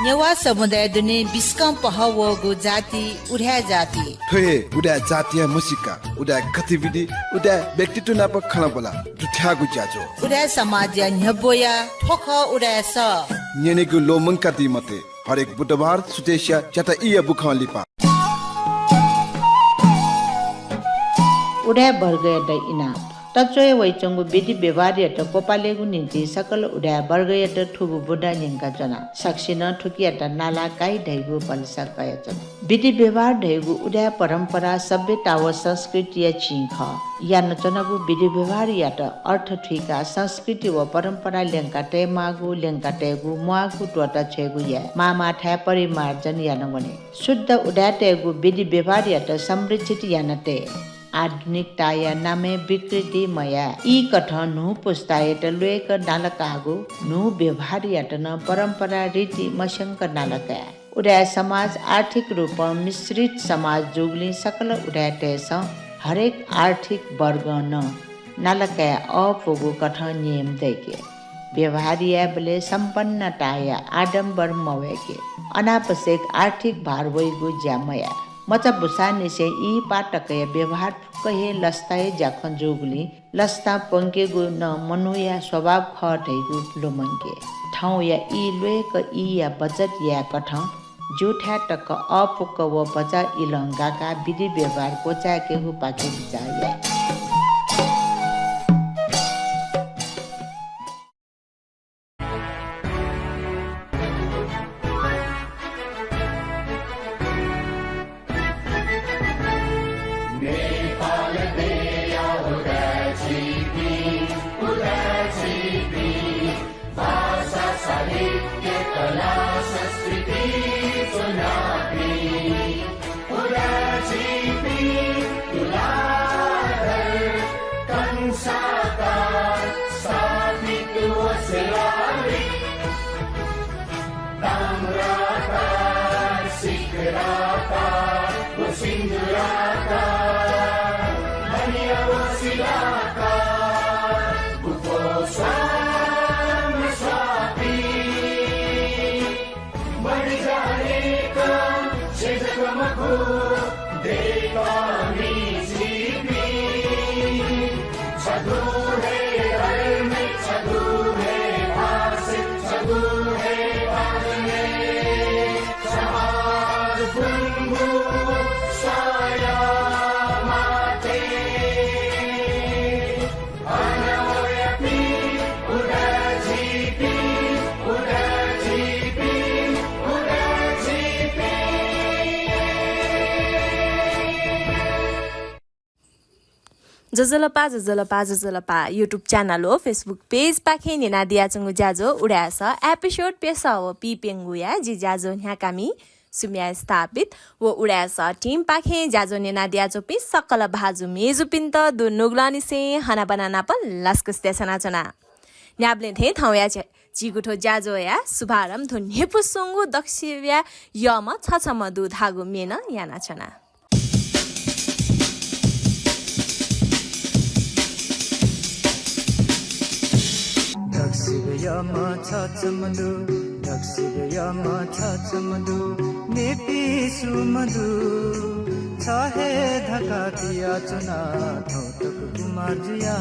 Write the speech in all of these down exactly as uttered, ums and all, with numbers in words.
नेवाः समुदाय दुने बिस्कं पहः वःगु जाति उदाय् जाति। थ्व हे उदाय् जातिया म्हसीका, उदाय् गतिविधि, उदाय् व्यक्तित्व नाप खँल्हाबल्हा दुथ्याःगु ज्याझ्वः। उदाय् समाजया न्ह्यब्वया थ्व खः उदाय् सः। न्यनेगु ल्वःमंकादी मते। हरेक बुधबार सुथसिया च्याता ईया बुखं लिपा। उदाय् वर्गयात इनाप। तच्वया वइच्वंगु विधि व्यवहारयात क्वपालेगु निंतिं सकल उदाय् वर्गयात थुगु बुँदा न्यंकाच्वना। सकसिनं थुकियात नाला काइ धइगु भलसा कयाच्वना। विधि व्यवहार धइगु उदाय् परम्परा सभ्यता व संस्कृतिया चिं खः। यानाच्वनागु विधि व्यवहारयात अर्थ थुइकाः संस्कृति व परम्परा ल्यंका तयेमाःगु, ल्यंका तयेगु म्वाःगु त्वःता छ्वयेगु याये। माःमाःथाय् परिमार्जन याना वने। शुद्ध उदाय्‌तय्‌गु विधि व्यवहारयात संरक्षित याना तये। आधुनिकताया नामय् विकृति मयाये। ईकथं न्हू पुस्तायात ल्वय्‌क नालाकाःगु न्हू व्यवहारयात नं परम्परा रीति मस्यंक नालाकाये। उदाय् समाज आर्थिक रूपं मिश्रित समाज जूगुलिं सकल उदाय्‌तय्‌सं हरेक आर्थिक वर्गं नं नालाकाये अःपुगु कथं नियम दय्‌के। व्यवहार यायेबलय् सम्पन्नताया आडम्बर मवय्‌के। अनावश्यक आर्थिक भार वइगु ज्या मयाये। मचा बुसांनिसें ई पाः तकया व्यवहार फुक्क हे लसताया ज्याखँ जूगुलिं लसता प्वंकेगु नं मनूया स्वभाव खः धइगु लुमंके। थौंया ई ल्वय्‌क ईया बचत यायेकथं ज्यूथाय् तक अःपुक व भचा इलं गाकाः विधि व्यवहार क्वचाय्‌केगुपाखे बिचाः याये। नेपाल देया उदाय् झीपिं, उदाय् झीपिं, भाषा, साहित्य, कला, संस्कृति ज्वनापिं, उदाय् झीपिं तुलाधर कंसाकार स्थापित व शिलालिपि। ताम्राकार, सिकराकार व सिन्दूराकार, मणि व शिलाकार, गुफो स्वां स्वापी। मरि जानेका छेँ जक मखु, दय्‌कामि झीपिं। छगू हे धर्म, छगू हे भाषा, छगू हे भाषा, छगू हे ज्वजलपा, ज्वजलपा, ज्वजलपा। YouTube channel व Facebook page पाखें न्यनादियाच्वंगु ज्याझ्वः उदाय् सः episode प्यसः व पीप्यंगूया जि ज्याझ्वः न्ह्याकामि सुम्या स्थापित व उदाय् सः team पाखें ज्याझ्वः न्यनादियाच्वंपिं सकल भाजु मेजुपिन्त दुनुगलंनिसें हनाबना नाप लसकुस देछानाच्वना। न्ह्याबलें थें थौंया झे-, झीगु थ्व ज्याझ्वःया शुभारम्भ थ्व न्ह्यइपुसे च्वंगु दक्वसिबय् यःम्ह छछम्ह दु धाःगु म्ये नं यानाच्वना। दक्वसिबय् यःम्ह छछम्ह दु, दक्वसिबय् यःम्ह छछम्ह दु, मेपिं सुम्ह दु। छ हे धकाः पियाच्वना थौं तक गुम्ह जुया।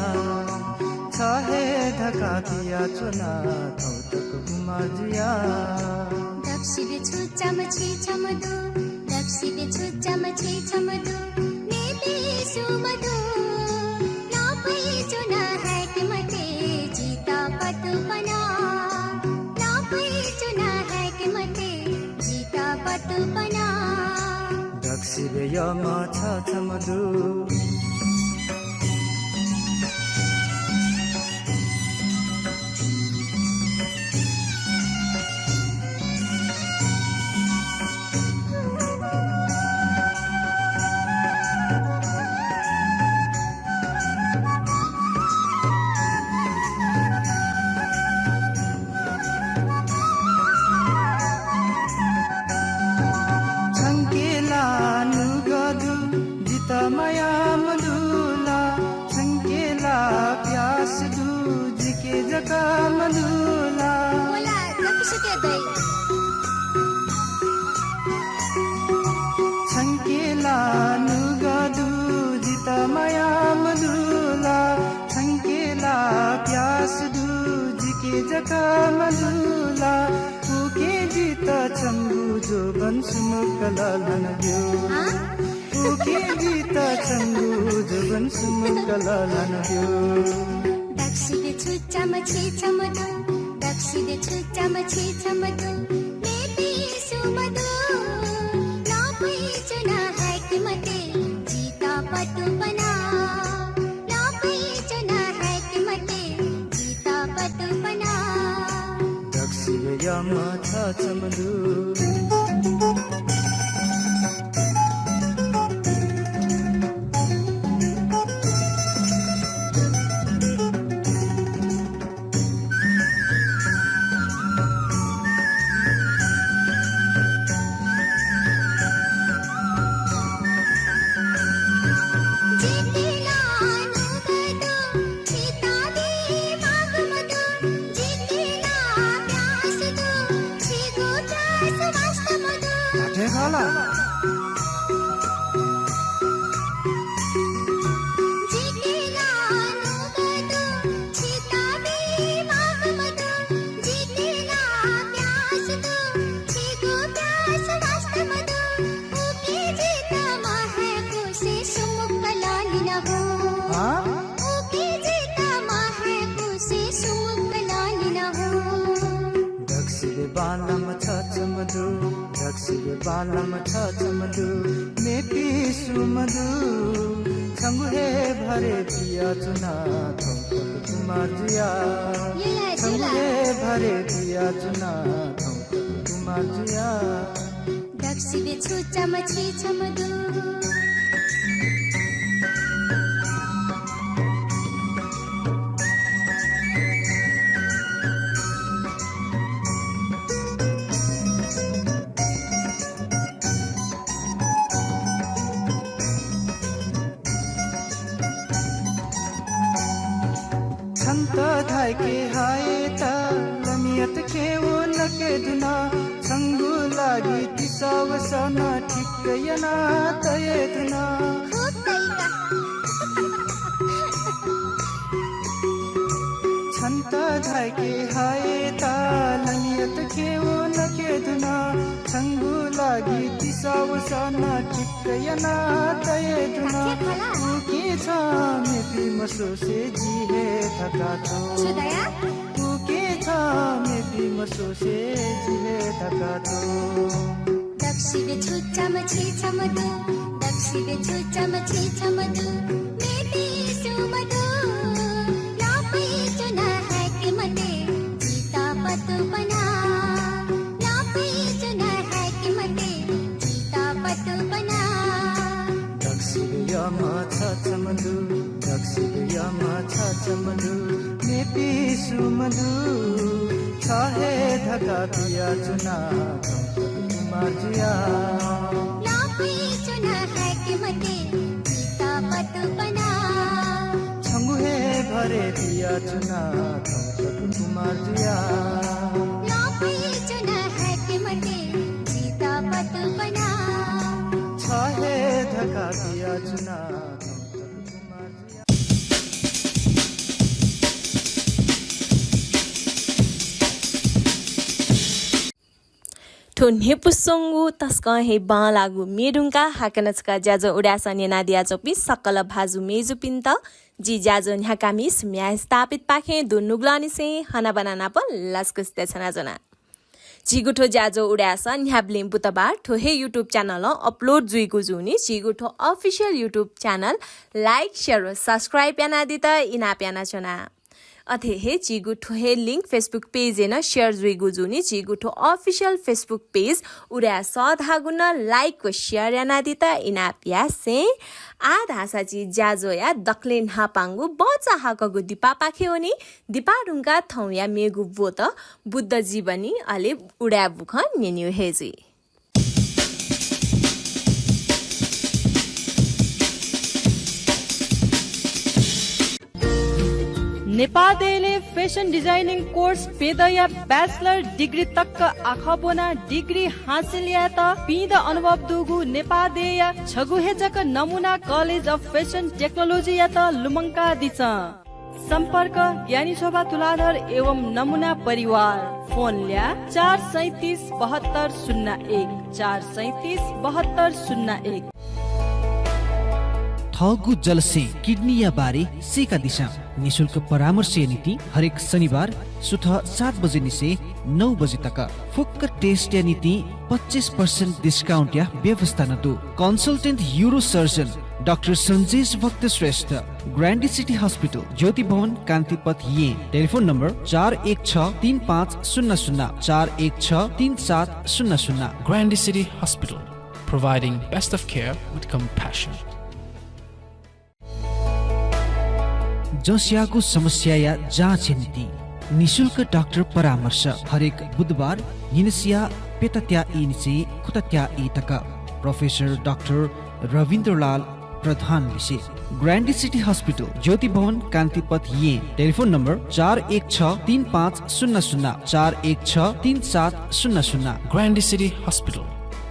छ हे धकाः पियाच्वना थौं तक गुम्ह जुया। दक्वसिबय् छुच्चाम्ह छछम्ह दु, दक्वसिबय् छुच्चाम्ह छछम्ह दु, मेपिं सुम्ह दु। ल्वापुइ च्वना हय्‌के मते जितः पटुपना। ल्वापुइ च्वना हय्‌के मते जितः पटुपना। दक्वसिबय् यःम्ह छछम्ह दु। छंके ला नुगः दु, जितः माया मदु ला। छंके ला प्यास दु, जिके जक मदु ला। व ला दक्वसिके दइ। जका मधुला, उके जित छंगु जोबन सुमुक ललन ब्यो। हाँ? उके जित छंगु जोबन सुमुक ललन ब्यो। दक्सिबे छुच्चाम छेचम दु, दक्सिबे छुच्चाम छेचम दु, मेपिं सुमदु। लपुइ चुना हाय्‌के मते, जित पटुपना। लपुइ चुना हाय्‌के मते, जित पटुपना। दक्सिबे यम छचम दु। हाँ? दक्सिबे बांलाम छचम दु, दक्सिबे बांलाम छचम दु, मेपिं सुमदु। छंगु हे भरे पिया चुना थौंतक कुमार जुया। छंगु हे भरे पिया चुना थौंतक कुमार जुया। दक्सिबे छुच्चाम छेचम दु। छन्त धाय्‌के हाय्‌ता लमियत खें व नके धुना। छंगु लागि तिसवसन ठिक्क याना तये धुना। छन्त धाय्‌के हाय्‌ता लमियत खें व नके धुना। छंगु लागि तिसवसन ठिक्क याना तये धुना। उके छ मेपिं मसोसे जि हे धका च्वं। उके छ मेपिं मसोसे जि हे धका च्वं। दक्सिबे छुच्चाम छेचम दु, दक्सिबे छुच्चाम छेचम दु, मेपिं सुमदु। लपुइ चुना हाय्‌के मते, जित पटुपना। लपुइ चुना हाय्‌के मते, जित पटुपना। दक्सिबे यम छचम दु, दक्सिबे यम छचम दु, मेपिं सुमदु। छ हे धका पिया चुना थौंतक कुमार जुया। लपुइ चुना हाय्‌के मते, जित पटुपना। छंगु हे भरे पिया चुना थौंतक कुमार जुया। लपुइ चुना हाय्‌के मते, जित पटुपना। छ हे धका पिया चुना थौंतक कुमार जुया। थ्व न्ह्यइपुसे च्वंगु तसकं हे बांलाःगु म्ये धुंकाः हाकनं छकः ज्याझ्वः उदाय् सः न्यनादियाच्वंपिं सकल भाजु मय्जुपिन्त जि ज्याझ्वः न्ह्याकामि सुम्या स्थापितपाखें दुनुगलंनिसें हनाबना नाप लसकुस देछानाच्वना। झीगु थ्व ज्याझ्वः उदाय् सः न्ह्याबलें बुधबार थ्व हे YouTube channel-ं upload जुइगु जूनि। झीगु थ्व official YouTube channel like, share व subscribe यानादीत इनाप यानाच्वना। अथे हे झीगु थ्व हे link Facebook page-य् नं share जुइगु जूनि। झीगु थ्व official Facebook page उदाय् सः धाःगु नं like व share यानादीत इनाप यासें आः धाःसा झी ज्याझ्वःया दकलय् न्हापांगु बचा हाकःगु दिपापाखे वनी। दिपा धुंकाः थौंया मेगु ब्वत बुद्ध जीवनी अले उदाय् बुखँ न्यनेगु हे जुइ। नेपाः देय्‌लय् fashion designing course प्यदँया bachelor degree तक आखः ब्वनाः degree हासिल यायेत पीदँ अनुभव दुगु नेपाः देय्‌या छगू हे जक नमुना College of Fashion Technology-यात लुमंकादिसँ। सम्पर्क ज्ञानी शोभा तुलाधर एवं नमुना परिवार। फोन ल्याः चार सैँतिस बहत्तर शून्य एक, चार सैँतिस बहत्तर शून्य एक। थःगु जलस्यें किडनीया बारे सीकादिसँ। निशुल्क परामर्शया निंतिं हरेक शनिबार सुथ सात बजे निसें नौ बजे तक। फुक्क test या निंतिं पच्चिस percent discount या व्यवस्था नं दु। Consultant urosurgeon डाक्टर सन्जेश भक्त श्रेष्ठ, ग्रान्डी सिटी हस्पिटल, ज्योति भवन, कान्तिपथ, येँ। टेलिफोन नम्बर चार एक छ तीन पाँच शून्य शून्य, चार एक छ तीन सात शून्य शून्य। Grande City Hospital, providing best of care with compassion. जसयागु समस्याया जाँचया निंतिं निशुल्क डाक्टर परामर्श हरेक बुधबार न्हिनसिया प्यतात्या ई निसें खुतात्या ई तक। प्रोफेसर डाक्टर रविन्द्रलाल प्रधान लिसे। ग्रान्डी सिटी हस्पिटल, ज्योति भवन, कान्तिपथ, येँ। टेलिफोन नम्बर चार एक छ तीन पाँच शून्य शून्य, चार एक छ तीन सात शून्य शून्य। Grande City Hospital,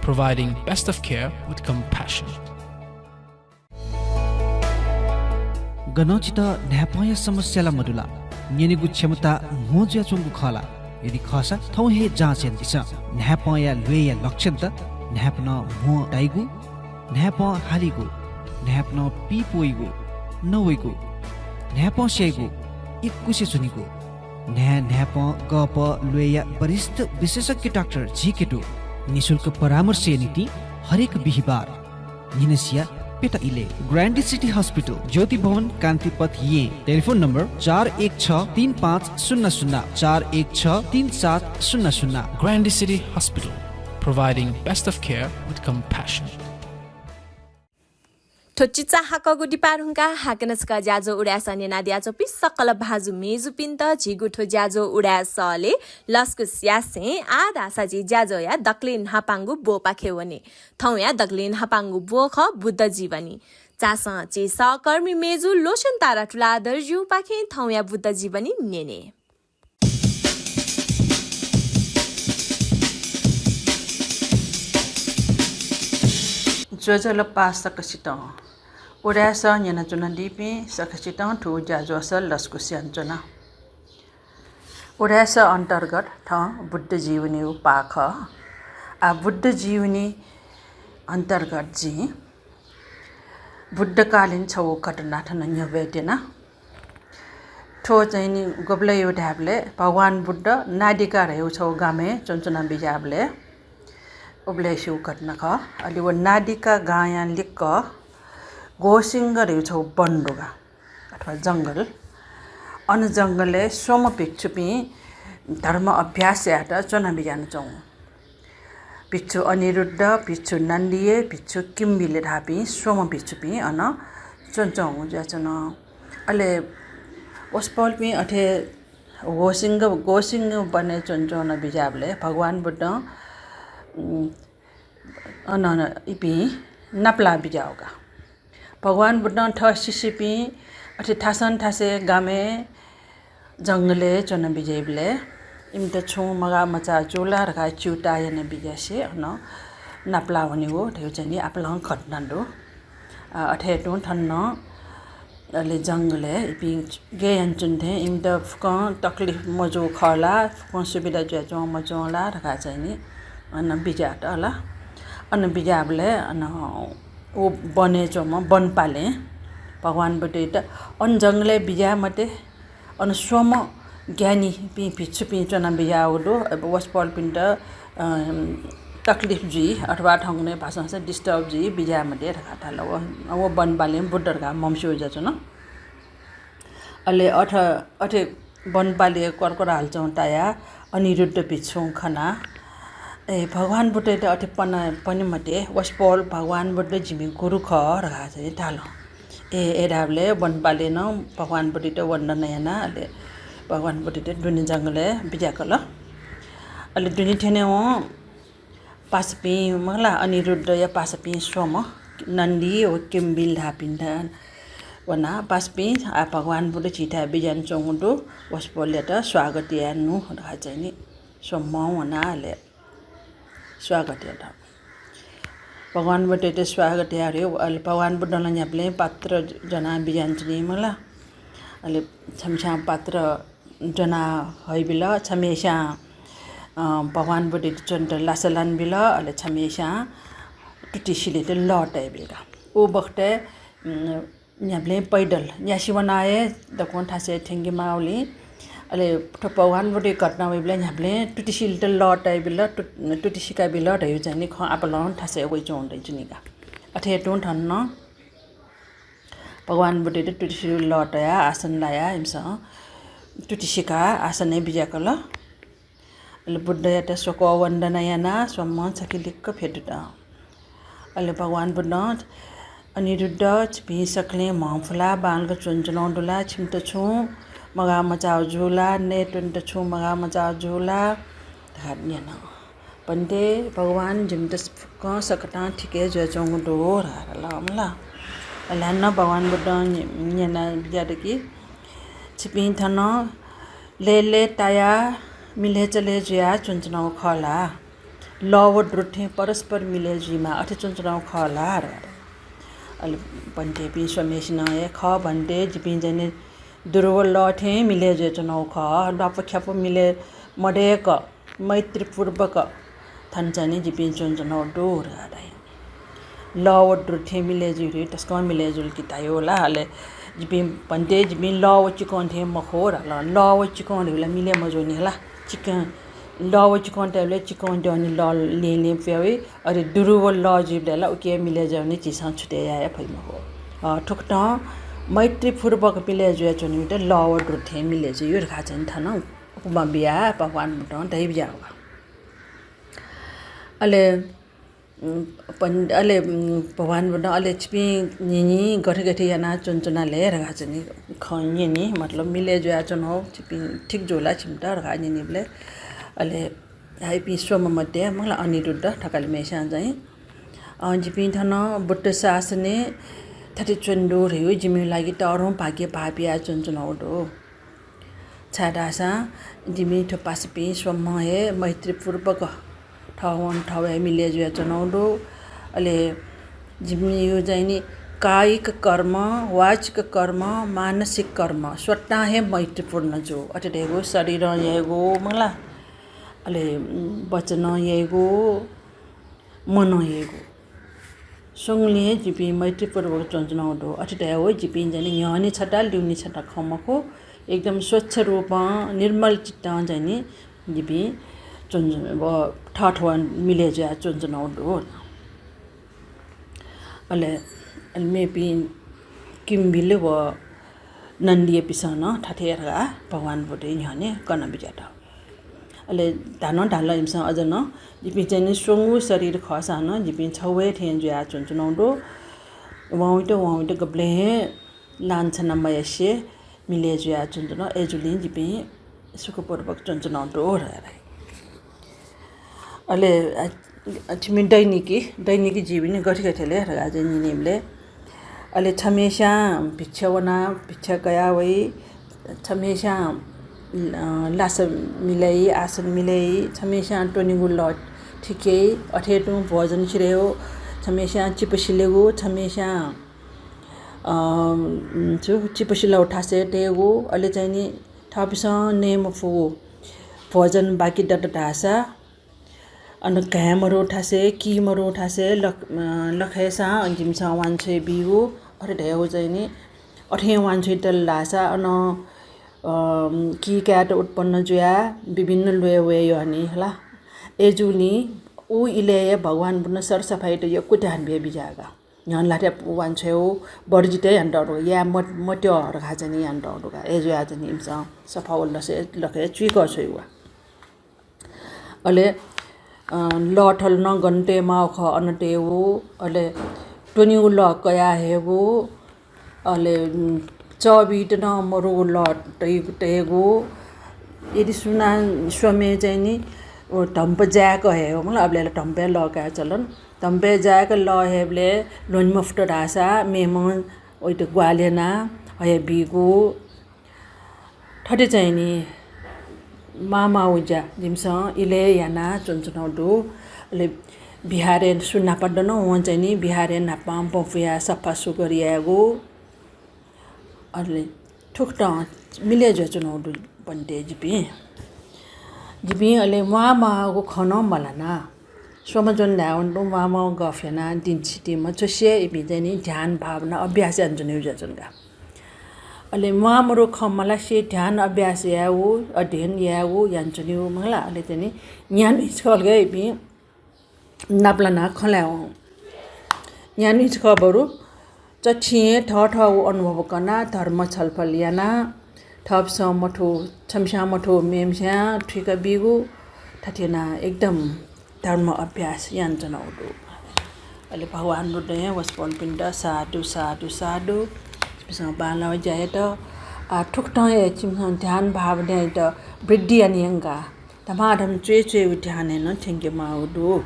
providing best of care with compassion. गनं छितः न्हाय्पंया समस्या ला मदु ला? न्यनेगु क्षमता म्हो जुयाच्वंगु खः ला? यदि खःसा थौं हे जाँच यानादिसँ। न्हाय्पंया ल्वय्या लक्षणत न्हाय्पनं म्हो ताइगु, न्हाय्पं हालीगु, न्हाय्पनं पीप वइगु, नवइगु, न्हाय्पं स्याइगु, इकुसे च्वनीगु। न्हाय् न्हाय्पं गःपः ल्वय्या वरिष्ठ विशेषज्ञ डाक्टर झीके दु। निशुल्क परामर्शया निंतिं हरेक बिहिबार न्हिनसिया प्यता इलय्। ग्रान्डी सिटी हस्पिटल, ज्योति भवन, कान्तिपथ, येँ। टेलिफोन नम्बर चार एक छ तीन पाँच शून्य शून्य, चार एक छ तीन सात शून्य शून्य। Grande City Hospital, providing best of care with compassion. थ्व चिचाहाकःगु दिपा धुंकाः हाकनं छकः ज्याझ्वः उदाय्सः न्यनादियाच्वंपिं सकल भाजु मेजुपिन्त झीगु थ्व ज्याझ्वः उदाय्सलय् लसकुस यासें आः धाःसा झी ज्याझ्वःया दकलय् न्हापांगु ब्वपाखे वने। थौंया दकलय् न्हापांगु ब्व खः बुद्ध जीवनी। झासँ झी सहकर्मी मेजु लोचन तारा तुलाधरजुपाखें थौंया बुद्ध जीवनी न्यने। ज्वजलपा सकसितं। उदाय्सः न्यनाच्वनादीपिं सकसितं थ्व ज्याझ्वःस लसकुस यानाच्वना। उदाय्सः अन्तर्गत थौं बुद्ध जीवनीगु पाः खः। आः बुद्ध जीवनी अन्तर्गत जिं बुद्धकालीन छगू घटना थन न्ह्यब्वये त्यना। थ्व चाहिँ नि गुबलय् यु धायेबलय् भगवान बुद्ध नादिका धयागु छगू गामय् च्वनाच्वना बिज्याःबलय् उबलय् स्यू घटना खः। अले व नादिका गांया लिक्क घोसिंग धयागु छगू वन दुगा अथवा जंगल। अन जंगलय् स्वम्ह भिक्षुपिं धर्म अभ्यास यायेत च्वना बिज्यानाच्वंगु। भिक्षु अनिरुद्ध, भिक्षु नन्दिय, भिक्षु किम्बिल धाःपिं स्वम्ह भिक्षुपिं अन च्वनाच्वंगु जुयाच्वन। अले वसपोलपिं अथे घोसिंग, घोसिंग वनय् च्वनाच्वना बिज्याःबलय् भगवान बुद्धं, उम्, अन, अन इपिं नापलाः बिज्याःगु का। भगवान बुद्धं थः शिष्यपिं अथे थासं थासय् गामय् जंगलय् च्वना बिज्याइबलय् इमित छुं मगाः मचाः जू ला धकाः च्यूताः याना बिज्यासे अन नापलाः वनेगु धयागु चाहिँ नि आपालं घटना दु। अ, अथे तुं थन नं अले जंगलय् इपिं गय् यानाच्वन थें इमित फुक्कं तकलिफ मजू खः ला, फुक्कं सुविधा जुयाच्वं मच्वं ला धकाः चाहिँ नि अन बिज्यात ला। अन बिज्याःबलय् अन व वनय् च्वंम्ह वनपालें भगवान बुद्धयात अन जंगलय् बिज्याये मते, अन स्वम्ह ज्ञानीपिं भिक्षुपिं च्वना बिज्याःगु दु। अब वसपोलपिन्त, अ, तकलिफ जुइ अथवा थौंकन्हय् भाषांस disturb जुइ, बिज्याये मते धकाः धाल। व, व वनपालें बुद्ध धकाः म्हमस्यू जुयाच्वन। अले अथ, अथे वनपालें कर्कराल च्वं तायाः अनिरुद्ध भिक्षुं खनाः, ए, भगवान बुद्धयात अथे पना, पने मते, वसपोल भगवान बुद्ध जिमि गुरु खः धकाः चाहिँ धाल। ए, ए धाःबलय् वनपालें नं भगवान बुद्धयात वन्दना यानाः अले भगवान बुद्धयात दुने जंगलय् बिज्याकल। अले दुने थ्यनेवं पासापिं, मला, अनिरुद्धया पासापिं स्वम्ह नन्दी व किम्बिल धाःपिन्त वनाः, पासापिं, आः भगवान बुद्ध झीथाय् बिज्यानाच्वंगु दु, वसपोलयात स्वागत यायेनु धकाः चाहिँ नि स्वम्हं वनाः अले स्वागत यात। भगवान बुद्धयात स्वागत याये, अले भगवान बुद्धं ला न्ह्याबलें पात्र ज्वनाः बिज्यानाच्वनी मला। अले छम्हस्यां पात्र ज्वना हइबिल, छम्हस्यां, अ, भगवान बुद्धयात च्वनेत लासा लानाबिल, अले छम्हस्यां तुति सिलेत लः तयाबिल का। उ बखतय्, उम्, न्ह्याबलें पैदल न्यासि वनाः हे दक्वं थासय् थ्यंके माःगुलिं, अले थ्व भगवान बुद्धया घटना वइबलय् न्ह्याबलें तुति सिलेत लः तयाबिल, तु-, तुति सिकाबिल धइगु चाहिँ नि खँ आपालं थासय् वइच्वंगु दइच्वनी का। अथे तुं थन नं भगवान बुद्धयात तुति सिलेत लः तयाः आसन लायाः इमिसं तुति सिकाः आसनय् बिज्याकल। अले बुद्धयात स्वकः वन्दना यानाः स्वम्हं छखे लिक्क फ्यतुत। अले भगवान बुद्धं, "अनिरुद्ध, छिपिं सकलें म्हं फुलाः बांलाक च्वनाच्वनागु दु ला? छिमित छुं मगाः मचाःगु जू ला? नये त्वनेत छुं मगाः मचाःगु जू ला?" धकाः न्यन। "भन्ते भगवान, जिमित फुक्कं सकतां ठीक हे जुयाच्वंगु दु" धकाः धाल मला। अले हानं भगवान बुद्धं न्य-, न्यना बिज्यात कि, "छिपिं थन लय्‌लय् तायाः मिलय् चले जुयाः च्वनाच्वनागु खः ला? लः व द्रुत थें परस्पर मिलय् जुइमाः अथे च्वनाच्वनागु खः ला?" धकाः धाल। अले भन्तेपिं स्वम्हेसिनं, "हे खः भन्ते, जिपिं चाहिँ नि दुरु व लः थें मिलय् जुयाच्वनागु खः। ल्वापु ख्यापु मिलय् मदय्‌क मैत्रीपूर्वक थन चाहिँ नि जिपिं च्वनाच्वनागु दु" धकाः धाइ। लः व द्रुत थें मिलय् जुइ धइगु तसकं मिलय् जुल कि धाइ ला। अले जिपिं भन्ते, जिपिं लः व चिकं थें मखु धाल। लः व चिकं धइगु ला मिलय् मजूनि ला। चिकं, लः व चिकं धाइबलय् चिकं द्यःने लः लिं लिं प्यवइ, अले दुरु व लः जुइबलय् ला उकिं मिलय् जुयाः नि झीसं छुतय् याये फइ मखु। अ, थुकथं मैत्रीपूर्वक मिलय् जुयाच्वनीगुयात लः व द्रुत थें मिलय् जुइ धकाः चाहिँ थन उपमा बियाः भगवान बुद्धं धयाबिज्याःगु। अले, उम्, पन-, अले, उम्, भगवान बुद्धं, "अले छिपिं न्हिं न्हिं गथे गथे यानाः च्वनाच्वना ले?" धकाः चाहिँ नि खँ न्यनी, मतलब मिलय् जुयाच्वनागु छिपिं ठीक जू ला छिमित धकाः न्यनीबलय्, अले हाइपिं स्वम्ह मध्ये मला अनिरुद्ध थकालिम्हेस्यां चाहिँ, अ, "जिपिं थन बुद्ध शासनय् थथे च्वने दु धइगु जिमि लागि तःधं भाग्य भाःपिया च्वनाच्वनागु दु। छाय्धाःसा जिमि थ्व पासापिं स्वम्हं हे मैत्रीपूर्वक थवं थवय् मिलय् जुयाच्वनागु दु। अले जिमिगु चाहिँ नि कायिक कर्म, वाचिक कर्म, मानसिक कर्म स्वतां हे मैत्रीपूर्ण जू। अथे धइगु शरीरं याइगु मला, अले, उम्, वचनं याइगु, मनं याइगु स्वंगुलिं हे जिपिं मैत्रीपूर्वक च्वनाच्वनागु दु। अथे धयागु जिपिं चाहिँ नि न्ह्यःने छता, ल्यूने छता खँ मखु, एकदम स्वच्छ रूपं, निर्मल चित्तं चाहिँ नि जिपिं च्वन-, व थःथवय् मिलय् जुयाः च्वनाच्वनागु दु।" अले, अले मेपिं किंबिल व नन्दीयापिंसं नं थथे धकाः भगवान बुद्धया न्ह्यःने कना बिज्यात। अले धानं धाल इमिसं अझ नं, "जिपिं चाहिँ नि स्वंगू शरीर खःसां नं जिपिं छगू हे थें जुयाः च्वनाच्वनागु दु। वंवय्‌त वंवय्‌त गबलें हे लाञ्छना मयासें मिलय् जुयाः च्वनाच्वनागु, अय्‌जूगुलिं जिपिं सुखपूर्वक च्वनाच्वनागु दु" धकाः धाइ। अले, अ, छिमि दैनिकी, दैनिकी जीवनय् गथे गथे ले धकाः चाहिँ न्यनीबलय्, अले छम्हेस्यां भिक्षा वनाः भिक्षा कयाः वइ, छम्हेस्यां, अ, लासा मिलय्, आसन मिलय्, छम्हेस्यां त्वनेगु लः ठीक याइ, अथे तुं भोजन सिधय्‌गु, छम्हेस्यां चिपसिलेगु, छम्हेस्यां, अ, छु, चिपसिलागु थासय् तयेगु, अले चाहिँ नि थःपिंसं नये मफुगु भोजन बाकी दत धाःसा, अन घाँय् मदुगु थासय्, की मदुगु थासय् लख-, अ, लखय्‌सां जिमिसं वांछ्वय् बीगु, अथे धयागु चाहिँ नि, अथें वांछ्वय् दत धाःसा अन, अ, की कायेत उत्पन्न जुयाः विभिन्न ल्वय् वये यःनि हला। अय्‌जूगुलिं उ इलय् हे भगवान बुद्धं सरसफाइत यक्व ध्यान बिया बिज्याः का। न्ह्यःने ल्हातय् वांछ्वय् वर्जित यानातःगु दु, याये मत-, मत्यः धकाः चाहिँ नि यानातःगु दु का। अय्‌जुयाः चाहिँ नि इमिसं सफा व लसय् लखय् चुइकः छ्वइ वा। अले, अ, लःथल नं गन तये माःगु खः अन तयेगु, अले त्वनेगु लः कयाः हयेगु, अले, उम्, चःबीत नं मरुगु लः तइ-, तयेगु। यदि सुनां स्वम्हें चाहिँ नि, व धम्प जाय्‌क हयेगु, मतलब अबलय् ला धम्पय् लः काये चलन। धम्पय् जाय्‌क लः हयेबलय् ल्ह्वने मफुत धाःसा मेम्हं वइत ग्वाहालि यानाः हयाबीगु। थथे चाहिँ नि माः माःगु ज्या जिमिसं इलय् यानाः च्वनाच्वनागु दु। अले विहारय् सु न्हापा दन, वं चाहिँ नि विहारय् न्हापां बँ पुयाः सफा सुग्घर यायेगु। अले थुकथं मिले जुयाच्वनागु दु भन्ते जिपिं। जिपिं अले म्वाःम्वाःगु खँ नं मल्हाना। स्वम्ह जुं धायेवं दु, म्वाःम्वाःगु गफ याना दिनसितिं मछ्वसे इपिं चाहिँ नि ध्यान भावना अभ्यास यानाच्वनीगु जुयाच्वन का। अले म्वाःमदुगु खँ मल्हासे ध्यान अभ्यास यायेगु, अध्ययन यायेगु यानाच्वनीगु मखु ला। अले चाहिँ नि न्यान्हुइछकः ला इपिं नापलानाः खँ ल्हायेवं। न्यान्हुइछकः बरु चथिं हे थःथःगु अनुभव कनाः धर्म छलफल यानाः थःपिसं मथू, छम्हस्यां मथू मेम्हस्यां थुइका बीगु, थथे यानाः एकदम धर्म अभ्यास यानाच्वनागु दु। अले भगवान बुद्धं हे वसपोलपिन्त साधु, साधु, साधु। छिमिसं बांलाःगु ज्या यात। आ, थुकथं हे छिमिसं ध्यान भावनायात वृद्धि याना यंकाः धमाधम च्वय् च्वय् ध्यानय् नं थ्यंके माःगु दु।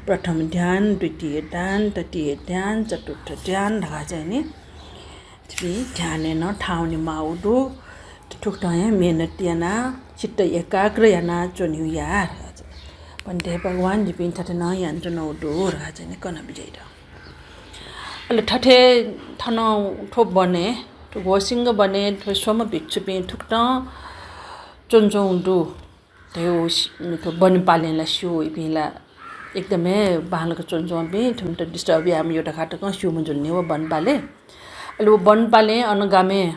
प्रथम ध्यान, द्वितीय ध्यान, तृतीय ध्यान, चतुर्थ ध्यान धकाः चाहिँ नि छिपिं ध्यानय् नं थाहां वने माःगु दु। थुकथं हे मेहनत यानाः चित्त एकाग्र यानाः च्वनेगु या। भन्ते भगवान जिपिं थथे नं यानाच्वनागु दु धकाः चाहिँ नि कना बिज्याइ दु। अले थथे थन थ्व वनय्, थ्व घोषसिंह वनय् थ्व स्वम्ह भिक्षुपिं थुकथं च्वनाच्वंगु दु। थ्व सि-, थ्व वनपालें ला स्यू, इपिं ला एकदम हे बांलाक च्वनाच्वंपिं, थुमित disturb याये मज्यू धकाः तकं स्यूम्ह जुल नि व वनपालें। अले व वनपालें अन गामय्, अ,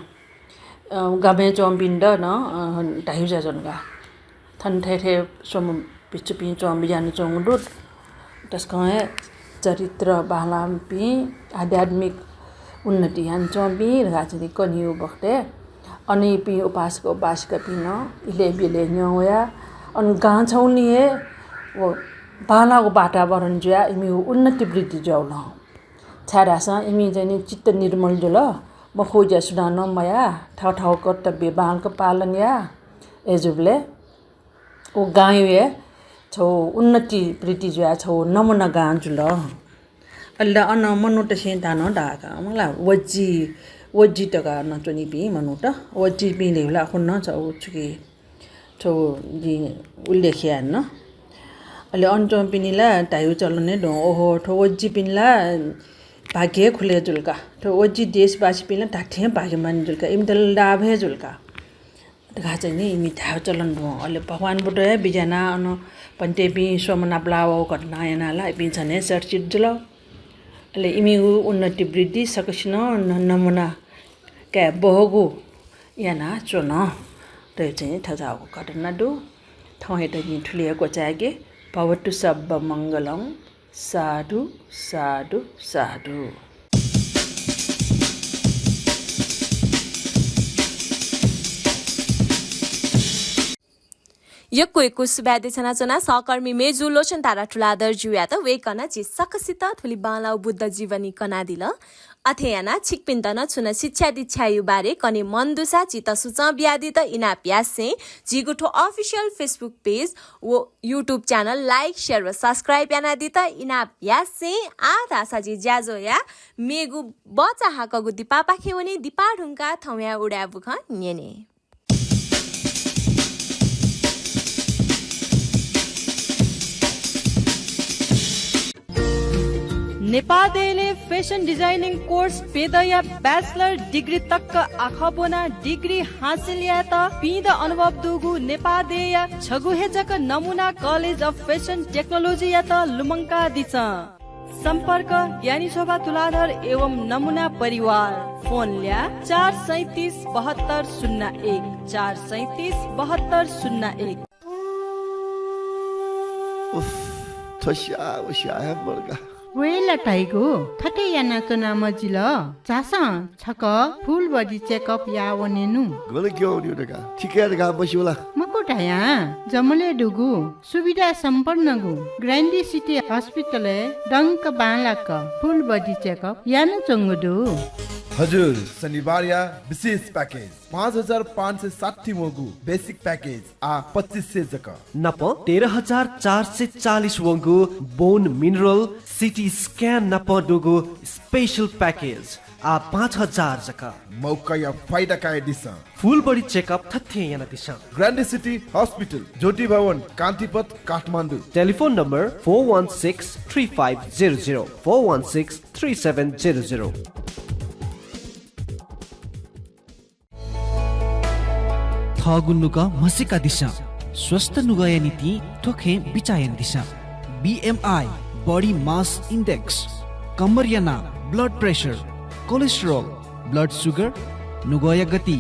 गामय् च्वंपिन्त नं, अ, धाइगु जुयाच्वन का। थन थथे स्वम्ह भिक्षुपिं च्वंपिं यानाच्वंगु दु। तसकं हे चरित्र बांलाःपिं, आध्यात्मिक उन्नति यानाच्वंपिं धकाः चाहिँ नि कनीगु बखतय् अन इपिं उपासक उपासिकापिं नं इलय् ब्यलय् न्यं वयाः अन गां छगुलिं हे व बांलाःगु वातावरण जुयाः इमिगु उन्नति वृद्धि जुयावल। छाय्धाःसा इमि चाहिँ नि चित्त निर्मल जुल, मखुगु ज्या सुनानं मयाः, थःथःगु कर्तव्य बांलाक पालन याः। अय्जूबलय् व गांया हे छगू उन्नति वृद्धि जुयाः छगू नमुना गां जुल। अले अन मनूतय्सं धानं धाःगु का, मला वज्जी, वज्जी धकाः अन च्वनीपिं मनूत, वज्जीपिं धइगु ला अखुन्हु नं छगू छुकी छगू जिं उल्लेख याये नं। अले अन च्वंपिनि ला धाइगु चलन हे दु, ओहो, थ्व वज्जीपिं ला भाग्य खुले जुल का, थ्व वज्जी देशवासीपिं ला धात्थें भाग्यमान जुल का, इमित ला लाभ हे जुल का धकाः चाहिँ नि इमि धायेगु चलन दु। अले भगवान बुद्ध हे बिज्यानाः अन भन्तेपिं स्वम्ह नापलाः वःगु घटना यानाः ला इपिं झन हे चर्चित जुल। अले इमिगु उन्नति वृद्धि सकसिनं न-, नमुना काये बहःगु यानाच्वन। थ्व चाहिँ थज्याःगु घटना दु। थौंयात जिं थुलि हे क्वचायेके। भवतु सब्ब मंगलं। साधु, साधु, साधु। यक्व यक्व सुभाय् देछानाच्वना सहकर्मी मेजु लोचन तारा तुलाधर ज्यूयात। वय्कलं झी सकसित थुलि बांलाःगु बुद्ध जीवनी कनादिल। अथे यानाः छिकपिन्त नं छुं नं शिक्षा दीक्षाया बारे कने मन दुसा झीत सुचं बियादीत इनाप यासें झीगु थ्व official Facebook page व YouTube channel like, share व subscribe यानादीत इनाप यासें आः धाःसा झी ज्याझ्वःया मेगु बचा हाकःगु दिपापाखे वने। दिपा धुंकाः थौंया उदाय् बुखँ न्यने। नेपाः देय्‌लय् fashion designing course प्यदँया bachelor degree तक आखः ब्वनाः degree हासिल यायेत पीदँ अनुभव दुगु नेपाः देय्‌या छगू हे जक नमुना College of Fashion Technology यात लुमंकादिसँ। सम्पर्क ज्ञानी शोभा तुलाधर एवं नमुना परिवार। फोन ल्याः चार सैँतिस बहत्तर शून्य एक, चार सैँतिस बहत्तर शून्य एक। उफ, थ्व स्याः व स्याः हे मदु का। वये ला धाइगु, थथे यानाच्वना मजिल। झासँ छकः full body checkup याः वनेनु। गन क्यं वनेगु धकाः, थिकय् धकाः मस्यू ला? मखु धयां, जमलय् दुगु सुविधा सम्पन्नगु ग्रान्डी सिटी हस्पिटलय् दंक बांलाक full body checkup यानाच्वंगु दु। हजुर, शनिबारया विशेष package, पाँच हजार पाँच सय साठी वंगु basic package आः पच्चिस सय जक। नाप तेह्र हजार चार सय चालिस वंगु bone mineral, CT scan नाप दुगु special package आः पाँच हजार जक। मौकाया फाइदा कयादिसँ। Full body checkup थथे यानादिसँ। ग्रान्डी सिटी हस्पिटल, ज्योति भवन, कान्तिपथ, Kathmandu. Telephone number four one six three five zero zero, four one six three seven zero zero। थःगु नुगः म्हसीकादिसँ। स्वस्थ नुगःया निंतिं थ्व खँय् बिचाः यानादिसँ। B M I, body mass index, कम्मरया नाप, blood pressure, cholesterol, blood sugar, नुगःया गति,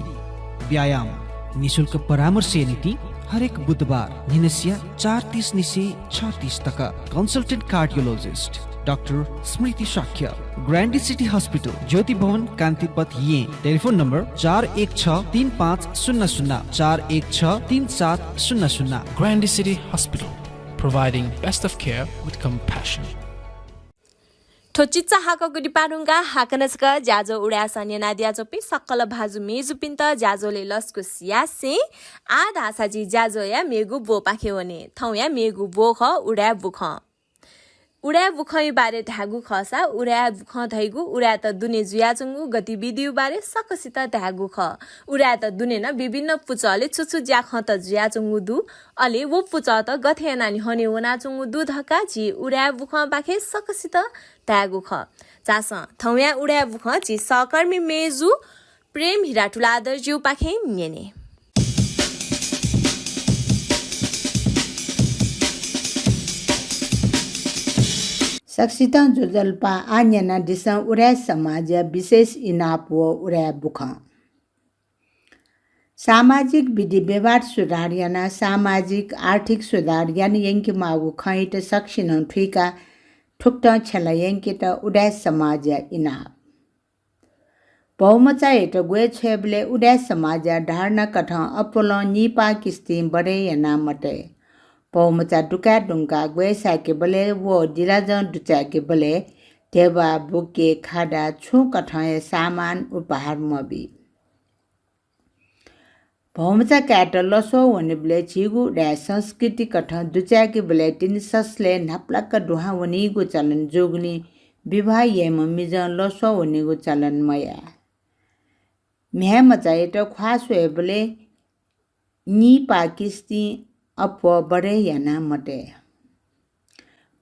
व्यायाम। निशुल्क परामर्शया निंतिं हरेक बुधबार न्हिनसिया चार तीस निसें छ तीस तक। Consultant cardiologist डाक्टर स्मृति शाक्य, ग्रान्डी सिटी हस्पिटल, ज्योति भवन, कान्तिपथ, येँ। टेलिफोन नम्बर चार एक छ तीन पाँच शून्य शून्य, चार एक छ तीन सात शून्य शून्य। Grande City Hospital, providing best of care with compassion. थ्व चिचा हाकःगु दिपाः धुंकाः हाकनं छकः ज्याझ्वः उदाय् सः न्यनादियाच्वंपिं सकल भाजु मय्जुपिन्त ज्याझ्वलय् लसकुस यासें आः धाःसा झी ज्याझ्वःया मेगु ब्वपाखे वने। थौंया मेगु ब्व खः उदाय् बुखँ। उदाय् बुखँया बारे धायेगु खःसा उदाय् बुखँ धइगु उदाय्‌त दुने जुयाच्वंगु गतिविधिया बारे सकसित धायेगु खः। उदाय्‌त दुने नं विभिन्न पुचलय् छु छु ज्याखँत जुयाच्वंगु दु, अले व पुचःत गथे यानाः न्ह्यःने वनाच्वंगु दु धकाः झी उदाय् बुखँपाखें सकसित धायेगु खः। झासँ थौंया उदाय् बुखँ झी सहकर्मी मय्जु प्रेम हिरा तुलाधरज्यूपाखें न्यने। सकसितं ज्वजलपा। आः न्यनादिसँ उदाय् समाजया विशेष इनाप व उदाय् बुखँ। सामाजिक विधि व्यवहार सुधार यानाः सामाजिक आर्थिक सुधार याना यंकेमाःगु खँयात सकसिनं थुइकाः थुकथं छ्यला यंकेत उदाय् समाजया इनाप। भौमचायात ग्वय् छ्वयेबलय् उदाय् समाजया धारणा कथं अप्वलं निपाः किस्तिं बढे याना मते। भौमचा दुकाये धुंकाः ग्वय् साय्‌केबलय् व दिलाजं दुचाय्‌केबलय् ध्यबा, बुके, खादा छुं कथंया सामान उपहार मबी। भौमचा कायेत लस्वः वनेबलय् झीगु उदाय् संस्कृति कथं दुचाय्‌केबलय् तिनि ससलय् न्हापालाक दुहां वनीगु चलन जूगुलिं विवाह याइम्ह मिजं लस्वः वनीगु चलन मयाः। म्ह्याय्‌मचायात ख्वाः स्वयेबलय् निपाः किस्तिं अप्वः बढे याना मते।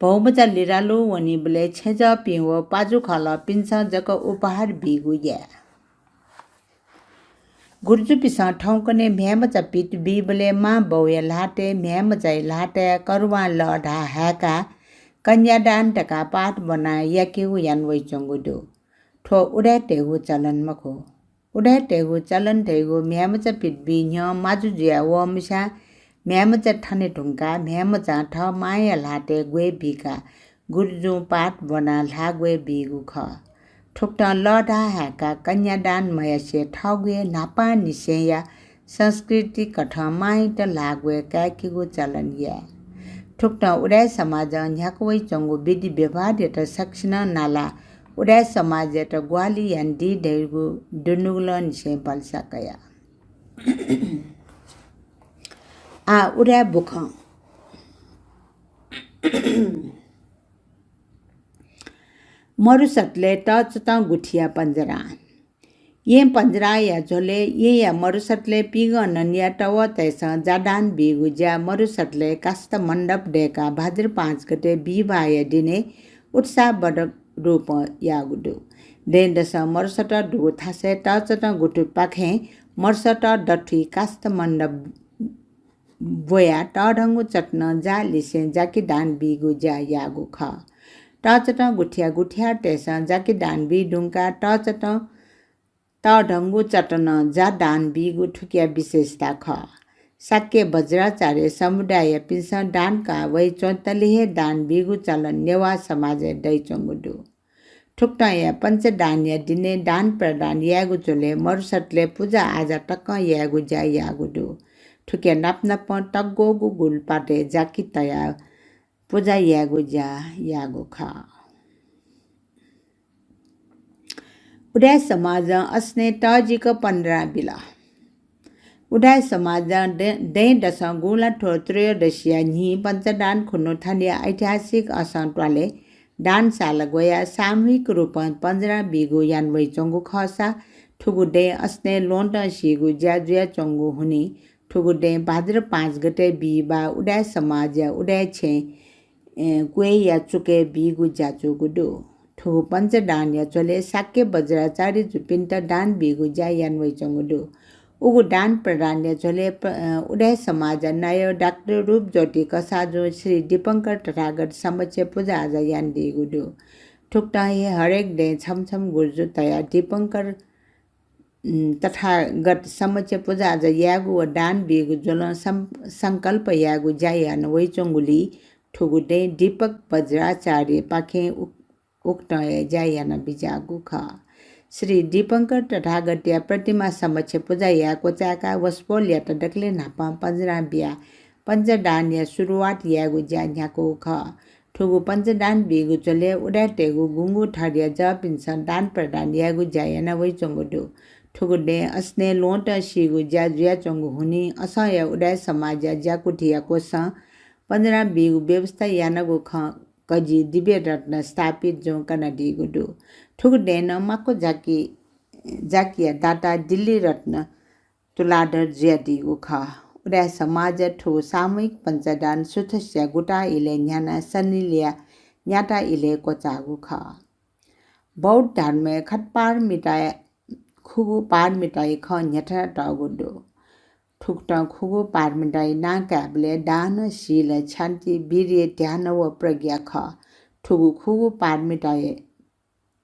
भौमचा लिरालु वनीबलय् छेँजःपिं व पाजुखलःपिन्सं जक उपहार बीगु याये। गुर्जुपिन्सं थौंकन्हय् म्ह्याय्‌मचा पित बीबलय् मां बौया ल्हातय् म्ह्याय्‌मचाया ल्हातय् करुवां लःधाः हाय्‌काः कन्यादान धकाः पाठ ब्वनाः याकेगु याना वइच्वंगु दु। थ्व उदाय्‌तय्‌गु चलन मखु। उदाय्‌तय्‌गु चलन धइगु म्ह्याय्‌मचा पित बी न्ह्यः माजु जुया वःम्हस्यां म्ह्याय्‌मचा थने धुंकाः म्ह्याय्‌मचां थः मांया ल्हातय् ग्वय् बीकाः गुरुजुं पाठ ब्वनाः ल्हाः ग्वय् बीगु खः। थुकथं लःधाः हाय्‌काः कन्यादान मयासें थःगु हे न्हापांनिसेंया संस्कृति कथं मांयात ल्हाः ग्वय् काय्‌केगु चलन याये। थुकथं उदाय् समाजं न्ह्याका वइच्वंगु विधि व्यवहारयात सकसिनं नालाः उदाय् समाजयात ग्वाहालि यानादी धइगु दुनुगलंनिसें भलसा कया। आः उदाय् बुखँ। मरुसतलय् तःचतं गुथिया पञ्जरां। येँ पञ्जरांया झ्वलय् येँया मरुसतलय् पिगंननया तवःतय्‌सं जादान बीगु ज्या मरुसतलय् कास्त मण्डप दय्‌काः भाद्र पाँच गते बिहिबाःया दिनय् उत्साहवर्धक रूपं याःगु दु। दँय्‌दसं मरुसतः दुगु थासय् तःचतं गुथिपाखें मरुसतः दथुइ कास्त मण्डप ब्वयाः तःधंगु चटनं जाः लिसें जाकि दान बीगु ज्या याःगु खः। तःचतं गुथिया गुथियारतय्‌सं जाकि दान बी धुंकाः तःचतं तःधंगु चटनं जा दान बीगु थुकिया विशेषता खः। शाक्य वज्राचार्य समुदाययापिन्सं दान काः वइच्वंतले हे दान बीगु चलन नेवाः समाजय् दइच्वंगु दु। थुकथंया पञ्चदानया दिनय् दान प्रदान यायेगु झ्वलय् मरुसतलय् पुजा आजा तकं यायेगु ज्या याःगु दु। थुकिया नापनापं तग्वःगु गुलपातय् जाकि तयाः पुजा यायेगु ज्या याःगु खः। उदाय् समाजं असनय् तःजिक पञ्जरां बिल। उदाय् समाजं दँ-, दँय्‌दसं गुंलाथ्व त्रयोदशीया न्हि पञ्चदान खुन्हु थनया ऐतिहासिक असं त्वालय् दानशाला ग्वयाः सामूहिक रूपं पञ्जरां बीगु याना वइच्वंगु खःसा थुगु दँय् असनय् ल्वहंतं सीगु ज्या जुयाच्वंगु हुनिं थुगु दँय् भाद्र पाँच गते बिहिबाः उदाय् समाजया उदाय् छेँय्, ए, क्वय्‌या चुकय् बीगु ज्या जूगु दु। थुगु पञ्चदानया झ्वलय् शाक्य वज्राचार्यजुपिन्त दान बीगु ज्या याना वइच्वंगु दु। उगु दान प्रदानया झ्वलय् प्र-, अ, उदाय् समाजया नायः डाक्टर रूपज्योति कसाःजुं श्री दीपंकर तथागत समक्ष पुजाआजा यानादीगु दु। थुकथं हे हरेक दँय् छम्ह छम्ह गुरुजु तयाः दीपंकर, उम्, तथागत समक्ष पुजाआजा यायेगु व दान बीगु झ्वलं सं-, संकल्प यायेगु ज्या याना वइच्वंगुलिं थुगु दँय् दीपक वज्राचार्यपाखें उक-, उकथं हे ज्या याना बिज्याःगु खः। श्री दीपंकर तथागतया प्रतिमा समक्ष पुजा याये क्वचाय्काः वसपोलयात दकलय् न्हापां पञ्जरां बियाः पञ्चदानया सुरुवात यायेगु ज्या न्ह्याकूगु खः। थुगु पञ्चदान बीगु झ्वलय् उदाय्‌तय्‌गु गुंगू थरया जःपिन्सं दान प्रदान यायेगु ज्या याना वइच्वंगु दु। थुगु दँय् असनय् ल्वहंतं सीगु ज्या जुयाच्वंगु हुनिं असंया उदाय् समाजया ज्याकुथिया क्वसं पञ्जरां बीगु व्यवस्था यानागु खँ कजि दिव्यरत्न स्थापितजुं कनादीगु दु। थुगु दँय् नं माक्व जाकि, जाकिया दाता दिल्लीरत्न तुलाधर जुयादीगु खः। उदाय् समाजया थुगु सामूहिक पञ्चदान सुथसिया गुता इलय् न्ह्यानाः सनिलया न्याता इलय् क्वचाःगु खः। बौद्ध धर्मय् खट पारमिताया खुगू पारमिताया खँ न्ह्यथनातःगु दु। थुकथं खुगू पारमिताया नां कायेबलय् दान, शील, क्षान्ति, वीर्य, ध्यान व प्रज्ञा खः। थुगु खुगू पारमिताया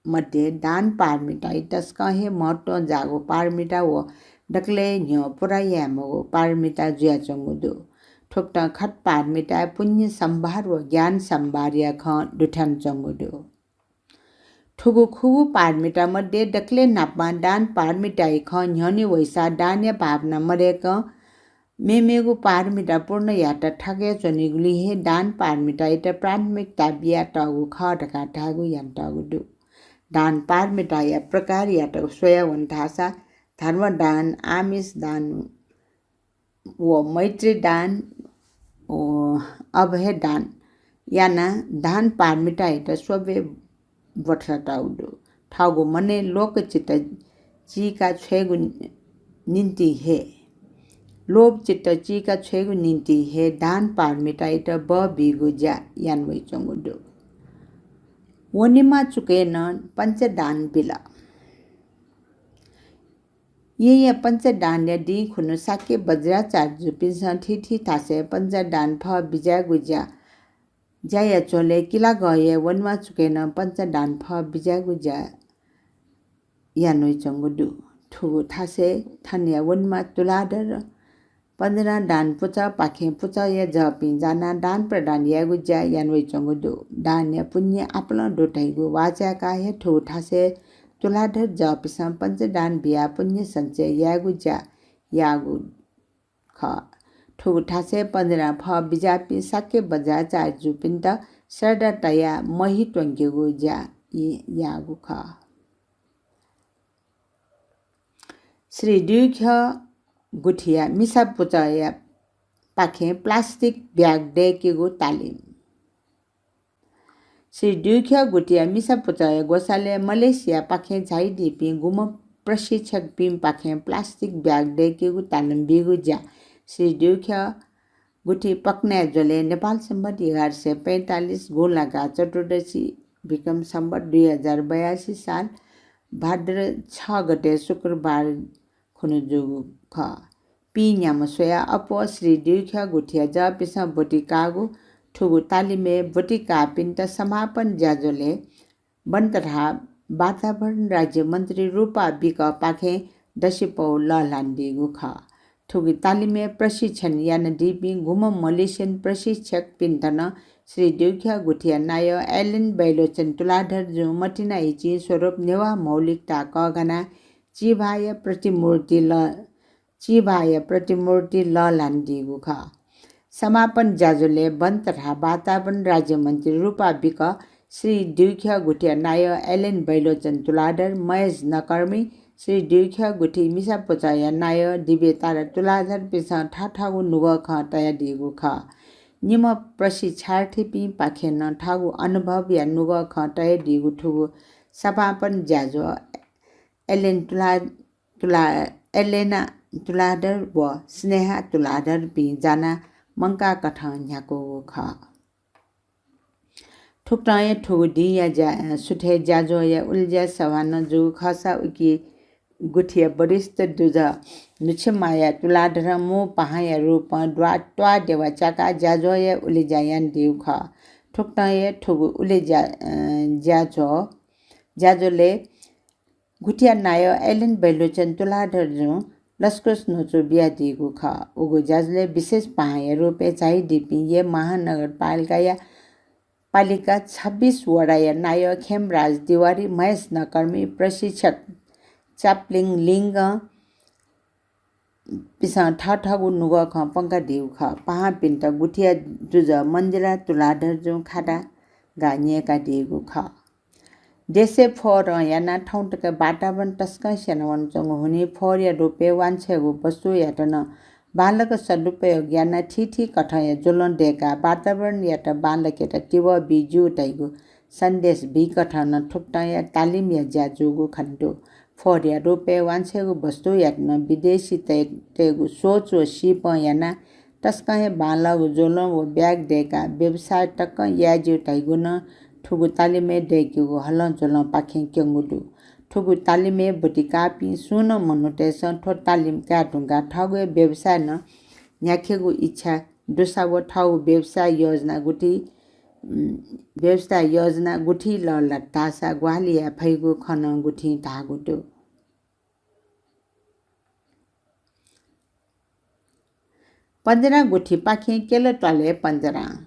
मध्ये दान पारमिताया तसकं हे महत्वं जाःगु पारमिता व दकलय् न्ह्यः पूरा याये मवःगु पारमिता जुयाच्वंगु दु। थुकथं खट पारमिताया पुण्य सम्भार व ज्ञान सम्भारया खँ दुथ्यानाच्वंगु दु। थुगु खुगू पारमिता मध्ये दकलय् न्हापां दान पारमिताया खँ न्ह्यःने वइसा दानया भावना मदय्कं मेमेगु पारमिता पूर्ण यायेत थाकय् च्वनीगुलिं हे दान पारमितायात प्राथमिकता बियातःगु खः धकाः धायेगु यानातःगु दु। दान पारमिताया प्रकारयात स्वयावन धाःसा धर्मदान, आमिष दान व मैत्री दान व अभय दान यानाः दान पारमितायात स्वब्वय् ब्वथलातःगु दु। थःगु मनय् लोभचित्त चीका छ्वयेगु निंतिं हे, लोभचित्त चीका छ्वयेगु निंतिं हे दान पारमितायात बः बीगु ज्या याना वइच्वंगु दु। वनेमा चुकय् नं पञ्चदान बिल। येँया पञ्चदानया दिं खुन्हु शाक्य वज्राचार्यजुपिन्सं थीथी थासय् पञ्चदान फः बिज्यायेगु ज्या, ज्याया झ्वलय् किलागःया वनेमा चुकय् नं पञ्चदान फः बिज्यायेगु ज्या याना वइच्वंगु दु। थुगु थासय् थनया वनेमा तुलाधर पञ्जरां दान पुचःपाखें पुचःया जःपिं जानाः दान प्रदान यायेगु ज्या याना वइच्वंगु दु। दानया पुण्य आपालं दु धइगु वाःचाय्काः हे थुगु थासय् तुलाधर जःपिन्सं पञ्चदान बियाः पुण्य सञ्चय यायेगु ज्या याःगु खः। थुगु थासय् पञ्जरां फः बिज्याःपिं शाक्य वज्राचार्यजुपिन्त श्रद्धा तयाः महि त्वंकेगु ज्या इ-, याःगु खः। श्री द्युख्यः गुथिया मिसा पुचःया पाखें plastic bag दय्केगु तालिम। श्री द्युख्यः गुथिया मिसा पुचःया ग्वसालय् मलेसियापाखें झायादीपिं गुम्ह प्रशिक्षकपिंपाखें plastic bag दय्केगु तालिम बीगु ज्या श्री द्युख्यः गुथि पकनाय् ज्वलय् नेपाल सम्बत एघार सय पैंतालिस गुंलागा चतुर्दशी विक्रम सम्बत दुई हजार बयासी साल भाद्र छ गते शुक्रबार खुन्हु जूगु खः। पीन्याम्ह स्वयाः अप्वः श्री द्युख्यः गुथिया जःपिन्सं ब्वति काःगु थुगु तालिमय् ब्वति काःपिन्त समापन ज्याझ्वलय् वन तथा वातावरण राज्य मन्त्री रूपा विकपाखें दसिपौ लःल्हानादीगु खः। थुगु तालिमय् प्रशिक्षण यानादीपिं गुम्ह मलेसियन प्रशिक्षकपिन्त नं श्री द्युख्यः गुथिया नायः एलेन बैलोचन तुलाधरजुं मतिनाइचिं स्वरूप नेवाः मौलिकता कःघानाः चिभाःया प्रतिमूर्ति ल-, चिभाःया प्रतिमूर्ति लःल्हानादीगु खः। समापन ज्याझ्वलय् वन तथा वातावरण राज्यमन्त्री रूपा विक, श्री द्युख्यः गुथिया नायः एलेन बैलोचन तुलाधर, महेश नकर्मी, श्री द्युख्यः गुथि मिसा पुचःया नायः दिव्यतारा तुलाधरपिन्सं थःथःगु नुगः खँ तयादीगु खः। निम्ह प्रशिक्षार्थीपिंपाखें नं थःगु अनुभवया नुगः खँ तयादीगु थुगु समापन ज्याझ्वः एलेन तुला-, तुला-, एलेना तुलाधर व स्नेहा तुलाधरपिं जानाः मंकाःकथं न्ह्याकूगु खः। थुकथं हे थुगु दिंया ज्या-, सुथय् ज्याझ्वःया उलेज्या सभा नं जूगु खःसा उकी गुथिया वरिष्ठ दुजः नुछिमाया तुलाधरं मू पाहांया रूपं द्वाः त्वाःदेवा च्याकाः ज्याझ्वःया उलेज्या यानादीगु खः। थुकथं हे थुगु उलेज्या, अ, ज्याझ्वः, ज्याझ्वलय् गुथिया नायः एलेन बैलोचन तुलाधरजुं लसकुस न्वचु बियादीगु खः। उगु ज्याझ्वलय् विशेष पाहांया रूपय् झायादीपिं येँ महानगरपालिकाया, पालिका छब्बिस वडाया नायः खेमराज तिवारी, महेश नकर्मी, प्रशिक्षक चाप्लिङ लिङ्गपिन्सं थःथःगु नुगः खँ प्वंकादीगु खः। पाहांपिन्त गुथिया दुजः मन्दिरा तुलाधरजुं खादा गाः न्यय्कादीगु खः। देशय् फोहोरं यानाः थौं तक वातावरण तसकं स्यनावनाच्वंगु हुनिं फोहोरया रूपय् वांछ्वयेगु वस्तुयात नं बांलाक सदुपयोग यानाः थीथी कथंया ज्वलं दय्काः वातावरणयात बांलाकेत तिबः बी ज्यू धइगु सन्देश बीकथं नं थुकथंया तालिमया ज्या जूगु खनेदु। फोहोरया रूपय् वांछ्वयेगु वस्तुयात नं विदेशीतय्, तय्गु सोच व सीपं यानाः तसकं हे बांलाःगु ज्वलं व ब्याग दय्काः व्यवसाय तकं याये ज्यू धइगु नं थुगु तालिमय् दय्केगु हलं ज्वलंपाखें क्यंगु दु। थुगु तालिमय् ब्वति काःपिं सुं नं मनूतय्सं थ्व तालिम काये धुंकाः थःगु हे व्यवसाय नं न्ह्याकेगु इच्छा दुसा व थःगु व्यवसाय योजना गुथि, उम्, व्यवसाय योजना गुथि लःल्हात धाःसा ग्वाहालि याये फइगु खँ नं गुथिं धाःगु दु। पञ्जरां गुथिपाखें केल त्वालय् पञ्जरां।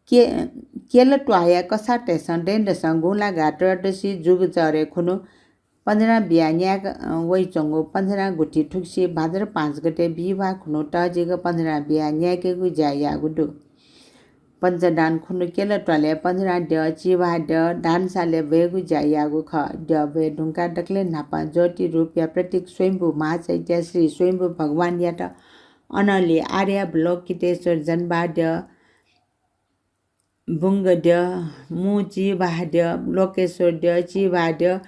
के-, केल त्वाःया कसाःतय्सं दँय्दसं गुंलागा त्रयोदशी जुगु चःह्रे खुन्हु पञ्जरां बियाः न्यायेका, अ, वइच्वंगु पञ्जरां गुथि थुगुसी भाद्र पाँच गते बिहिबाः खुन्हु तःजिक पञ्जरां बियाः न्यायेकेगु ज्या याःगु दु। पञ्चदान खुन्हु केल त्वालय् पञ्जरां द्यः, चिभाः द्यः दानसालय् ब्वयेगु ज्या याःगु खः। द्यः ब्वये धुंकाः दकलय् न्हापां ज्योति रूपया प्रतीक स्वयम्भू महाचैत्य श्री स्वयम्भू भगवानयात अनंलि आर्यावलोकितेश्वर जनबाद्य, बुंगद्य, मू चिभाद्य, लोकेश्वरद्य, चिभाद्य,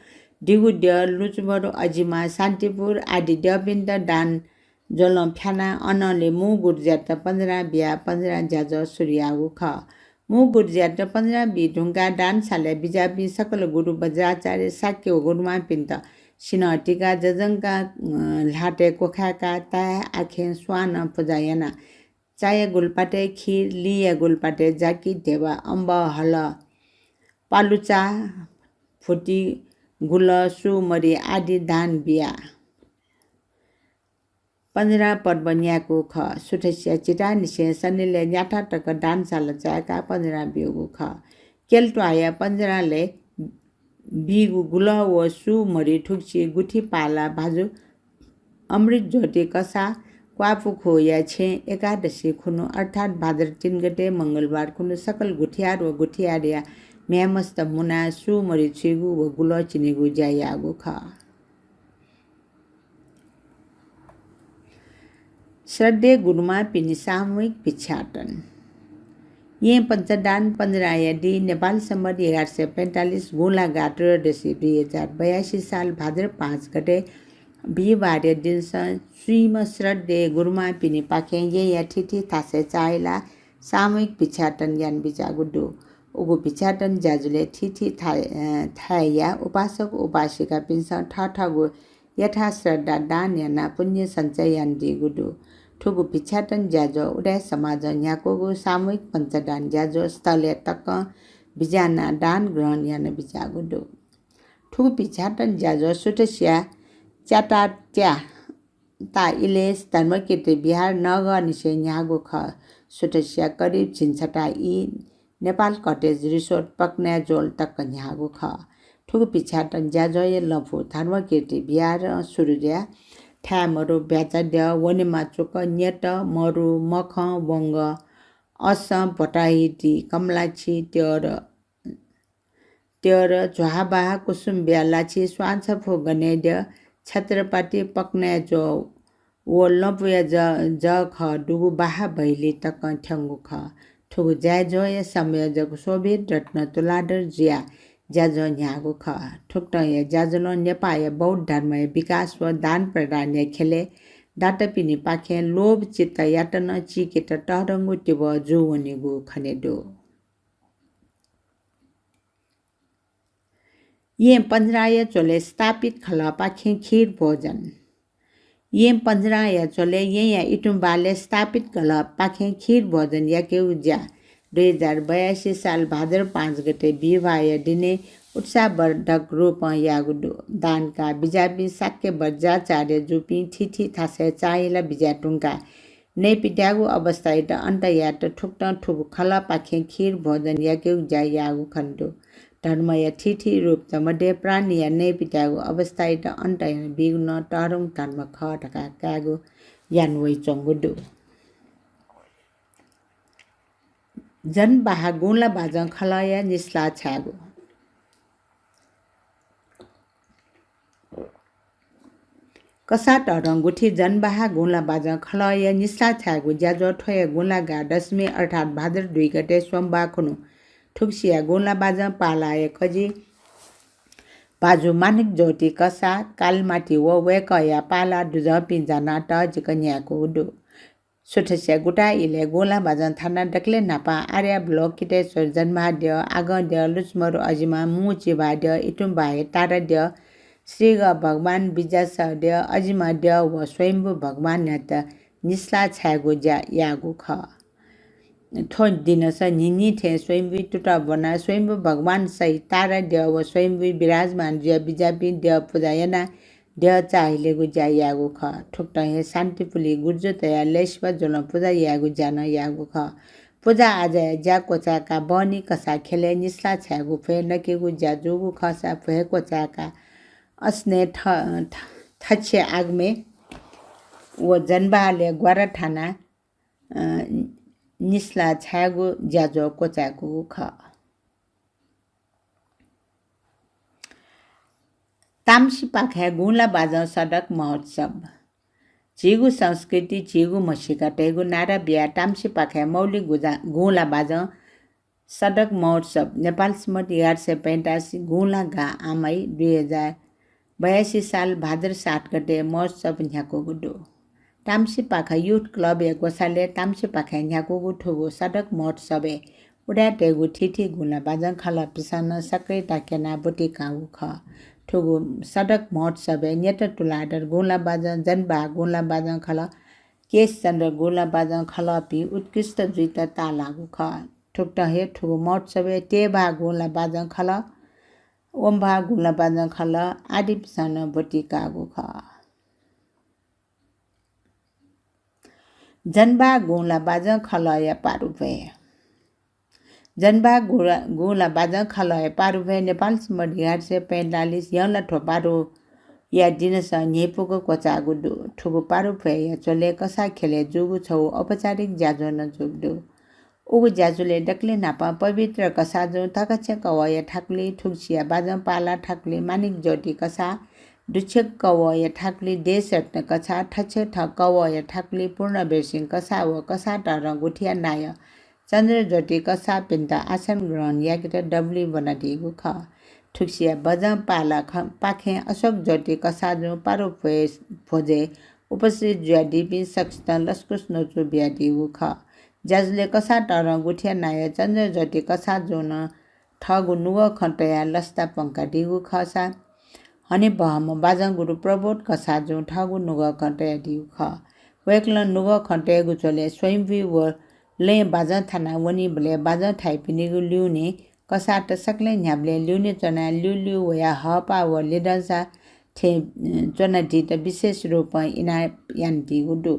दिगुद्य, लुचुमरु अजिमा, शान्तिपुर आदि द्यःपिन्त दान ज्वलं फ्यानाः अनंलि मू गुरुज्यात पञ्जरां बियाः पञ्जरां ज्याझ्वः सुरु याःगु खः। मू गुरुज्यात पञ्जरां बी धुंकाः दानसालय् बिज्याःपिं सकल गुरु वज्राचार्य शाक्य व गुरुमांपिन्त सिन्हः तिकाः जजंकाः, अ, ल्हातय् क्वखाय्काः ताय् आखें स्वानं पुजा यानाः चाया गुलपातय् खीर, लिया गुलपातय् जाकि, धेबा, अम्बः, हलः, पालुचा, फुति, गुलः, सु, मरि आदि दान बियाः पञ्जरां पर्व न्यायेकूगु खः। सुथसिया चिताःनिसें सनिलय् न्याथा तक दानसाल चाय्काः पञ्जरां ब्यूगु खः। केल त्वाःया पञ्जरांलय् बीगु गुलः व सु मरि थुगुसी गुथि पालाः भाजु अमृत ज्योति कसाः क्वापुखुया छेँ एकादशी खुन्हु अर्थात् भाद्र तीन गते मंगलबार खुन्हु सकल गुथियार व गुथियारया म्ह्याय्मस्त मुनाः सु मरि छुइगु व गुलः चिनेगु ज्या याःगु खः। श्रद्धेय गुरुमांपिनि सामूहिक भिक्षाटन। येँ पञ्चदान पञ्जरांया दिं नेपाल सम्बत एघार सय पैंतालिस गुंलागा त्रयोदशी दुई हजार बयासी साल भाद्र पाँच गते बिहिबारया दिनसं स्वीम्ह श्रद्धेय गुरुमांपिनिपाखें येँया थीथी थासय् चाःहिलाः सामूहिक भिक्षाटन यानाबिज्याःगु दु। उगु भिक्षाटन ज्याझ्वलय् थीथी थाय्, अ, थाय्‌या उपासक उपासिकापिन्सं थःथःगु यथाश्रद्धा दान यानाः पुण्य सञ्चय यानादीगु दु। थुगु भिक्षाटन ज्याझ्वः उदाय् समाजं न्ह्याकूगु सामूहिक पञ्चदान ज्याझ्वः स्थलय् तकं बिज्यानाः दान ग्रहण यानाबिज्याःगु दु। थुगु भिक्षाटन ज्याझ्वः सुथसिया च्यातात्या ता इलेस धर्मकीर्ति विहार नगःनिसें न्ह्याःगु खः। सुथसिया करिब झिंछता ई नेपाल कटेज रिसोर्ट पकनाय् ज्वल तक न्ह्याःगु खः। थुगु भिक्षाटन ज्याझ्वःया लँपु धर्मकीर्ति विहारं सुरु जुयाः थाय् मरु, भ्याचा द्यः, वनेमा चुक, न्यत, मरु, मखं, वंगः, असं, भोटाहिटी, कमलाछि, त्यर, त्यर, झ्वाःबाः, कुसुम्ब्या, लाछि, स्वांछपु, गनेद्यः, छत्रपाती, पकनाय् ज्वः व लँपुया ज-, जःखः दुगु बाहा भैली तकं थ्यंगु खः। थुगु ज्याझ्वःया समय जक शोभित रत्न तुलाधर जुयाः ज्याझ्वः न्ह्याःगु खः। थुकथंया ज्याझ्वलं नेपाःया बौद्ध धर्मया विकास व दान प्रदानया ख्यलय् दातापिनिपाखें लोभ चित्तयात नं चीकेत तःधंगु तिबः जूवनीगु खनेदु। येँ पञ्जराया झ्वलय् स्थापित खलःपाखें खीर भोजन। येँ पञ्जराया झ्वलय् येँया इतुंबालय् स्थापित खलःपाखें खीर भोजन याकेगु ज्या दुई हजार बयासी साल भाद्र पाँच गते बिहिबाःया दिने उत्साहवर्धक रूपं याःगु दु। दान काः बिज्याःपिं शाक्य वज्राचार्य जूपिं थीथी थासय् चाहिला बिज्याये धुंकाः नयेपित्याःगु अवस्थायात अन्त यायेत थुकथं थुगु खलःपाखें खीर भोजन याकेगु ज्या याःगु खनेदु। धर्मया थीथी रूपत मध्ये प्राणीया नयेपित्याःगु अवस्थायात अन्त यानाबीगु नं तःधंगु धर्म खः धकाः कायेगु याना वइच्वंगु दु। जनबाहा गुँला बाजं खलःया निसलाः छायेगु। कसाः तःधं गुथि जनबाहा गुँला बाजं खलःया निसलाः छायेगु ज्याझ्वः थ्वया गुँला गाः दशमी अर्थात् भाद्र दुई गते सोमबाः खुन्हु थुगुसिया गुँला बाजं पालाया कजि भाजु मानिक ज्योति कसाः, कालमाटी व वय्कःया पाला दुजःपिं जानाः तःजिक न्यायेकूगु दु। सुथसिया गुताः इलय् गुँला बाजं थानाः दकलय् न्हापां आर्या ब्लक कितेश्वर जनबाहा द्यः, आगं द्यः, लुचमरु अजिमा, मू चिभाः द्यः, इतुंबाहा तारा द्यः, श्रीगः भगवान, बिज्यासः द्यः, अजिमा द्यः व स्वयम्भू भगवानयात निसलाः छायेगु ज्या याःगु खः। थ्व दिनस न्हिन्हि थें स्वयम्भूइ तुतः ब्वनाः स्वयम्भू भगवान सहित तारा द्यः व स्वयम्भूइ विराजमान जुया बिज्याःपिं द्यः पुजा यानाः द्यः चाहिलेगु ज्या याःगु खः। थुकथं हे शान्तिपुलि गुर्जु तयाः लय्सिबा ज्वलं पुजा यायेगु ज्या नं याःगु खः। पुजा आजाया ज्या क्वचाय्काः बहनी कसाः ख्यलय् निसलाः छायेगु भ्वय् नकेगु ज्या जूगु खःसा भ्वय् क्वचाय्काः असनय् थ-, थ-, थच्छे आगमय् व जनबाहालय् ग्वारा थानाः, अ, निसलाः छायेगु ज्याझ्वः क्वचाय्कूगु खः। ताम्सिपाखाय् गुँला बाजं सडक महोत्सव। झीगु संस्कृति, झीगु म्हसीका धइगु नारा बियाः ताम्सिपाखाय् मौलिक गुजा-, गुँला बाजं सडक महोत्सव, नेपाल सम्बत एघार सय पैंतालिस गुँला गाः आमइ दुई हजार बयासी साल भाद्र सात गते महोत्सव न्ह्याकूगु दु। ताम्सिपाखा युथ क्लबया ग्वसालय् ताम्सिपाखाय् न्ह्याकूगु थुगु सडक महोत्सवय् उदाय् तयेगु थीथी गुँला बाजं खलःपिन्सं नं सक्रियता क्यनाः ब्वति काःगु खः। थुगु सडक महोत्सवय् न्यत तुलाधर गुँला बाजं, जनबाहा गुँला बाजं खलः, केशचन्द्र गुँला बाजं खलःपिं उत्कृष्ट जुइत ताःलाःगु खः। थुकथं हे थुगु महोत्सवय् तेबाहा गुँला बाजं खलः, वंबाहा गुँला बाजं खलः आदिपिन्सं नं ब्वति काःगु खः। जनबाहा गुँला बाजं खलःया पारुभ्वय्। जनबाहा गुँला, गुँला बाजं खलःया पारुभ्वय् नेपाल सम्बत एघार सय पैंतालिस यंलाथ्व पारुया दिनसं न्ह्यइपुक क्वचाःगु दु। थुगु पारुभ्वय्या झ्वलय् कसाः ख्यलय् जूगु छगू औपचारिक ज्याझ्वः नं जूगु दु। उगु ज्याझ्वलय् दकलय् न्हापां पवित्र कसाःजुं तकछेँ कवःया थाकुलि, थुगुसिया बाजं पाला थाकुलि मानिक ज्योति कसाः, दुछेँ कवःया थाकुलि देशरत्न कसाः, थछेँ थः कवःया थाकुलि पूर्णवीर सिंह कसाः व कसाः तःधं गुथिया नायः चन्द्रज्योति कसाःपिन्त आसन ग्रहण याकेत दबुलिइ ब्वनादीगु खः। थुगुसिया बाजं पाला ख-, पाखें अशोक ज्योति कसाःजुं पारुभ्वय् भोजय् उपस्थित जुयादीपिं सकसितं लसकुस न्वचु बियादीगु खः। ज्याझ्वलय् कसाः तःधं गुथिया नायः चन्द्रज्योति कसाःजुं नं थःगु नुगः खँ तयाः लसता प्वंकादीगु खःसा, हनेबहःम्ह बाजं गुरु प्रबोध कसाःजुं थःगु नुगः खँ तयादीगु खः। वय्कलं नुगः खँ तयेगु झ्वलय् स्वयम्भूइ व लँय् बाजं थानाः वनीबलय् बाजं थाइपिनिगु ल्यूनें कसाःत सकलें न्ह्याबलें ल्यूने च्वनाः ल्यूल्यू वयाः हःपाः व लिधंसा थें, अ, च्वनादीत विशेष रूपं इनाप यानादीगु दु।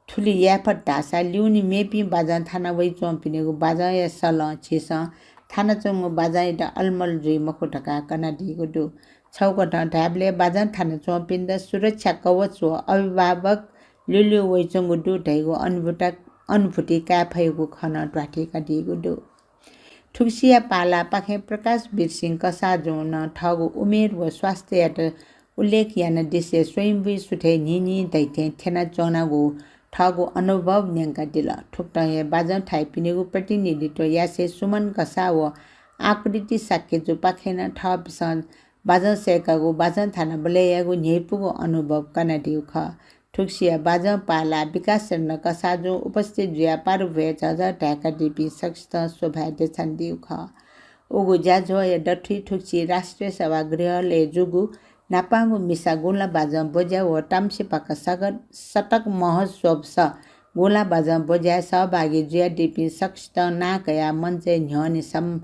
थुलि याये फत धाःसा ल्यूने मेपिं बाजं थाना वइच्वंपिनिगु बाजंया सलं झीसं थानाच्वंगु बाजंयात अलमल जुइ मखु धकाः कनादीगु दु। छगू कथं धायेबलय् बाजं थानाच्वंपिन्त सुरक्षा कवच व अभिभावक ल्यूल्यू वइच्वंगु दु धइगु अनुभूत-, अनुभूति काये फइगु खँ नं ध्वाथुइकादीगु दु। थुगुसिया पालापाखें प्रकाशवीर सिंह कसाःजुं नं थःगु उमेर व स्वास्थ्ययात उल्लेख यानादिसें स्वयम्भूइ सुथय् न्हिन्हि धइथें थ्यनाच्वनागु थःगु अनुभव न्यंकादिल। थुकथं हे बाजं थाइपिनिगु प्रतिनिधित्व यासें सुमन कसाः व आकृति शाक्यजुपाखें नं थःपिन्सं बाजं सय्कागु, बाजं थानाबलय्यागु न्ह्यइपुगु अनुभव कनादीगु खः। थुगुसिया बाजं पाला विकासरत्न कसाःजुं उपस्थित जुयाः पारुभ्वय् झःझः धाय्कादीपिं सकसितं शोभाय् देछानादीगु खः। उगु ज्याझ्वःया दथुइ थुगुसी राष्ट्रिय सभागृह लय् जूगु न्हापांगु मिसा गुँला बाजं ब्वज्या व ताम्सिपाक सगत शतक महोत्सवस गुँला बाजं ब्वज्याय् सहभागी जुयादीपिं सकसितं नां कयाः मञ्चय् न्ह्यःने सम-,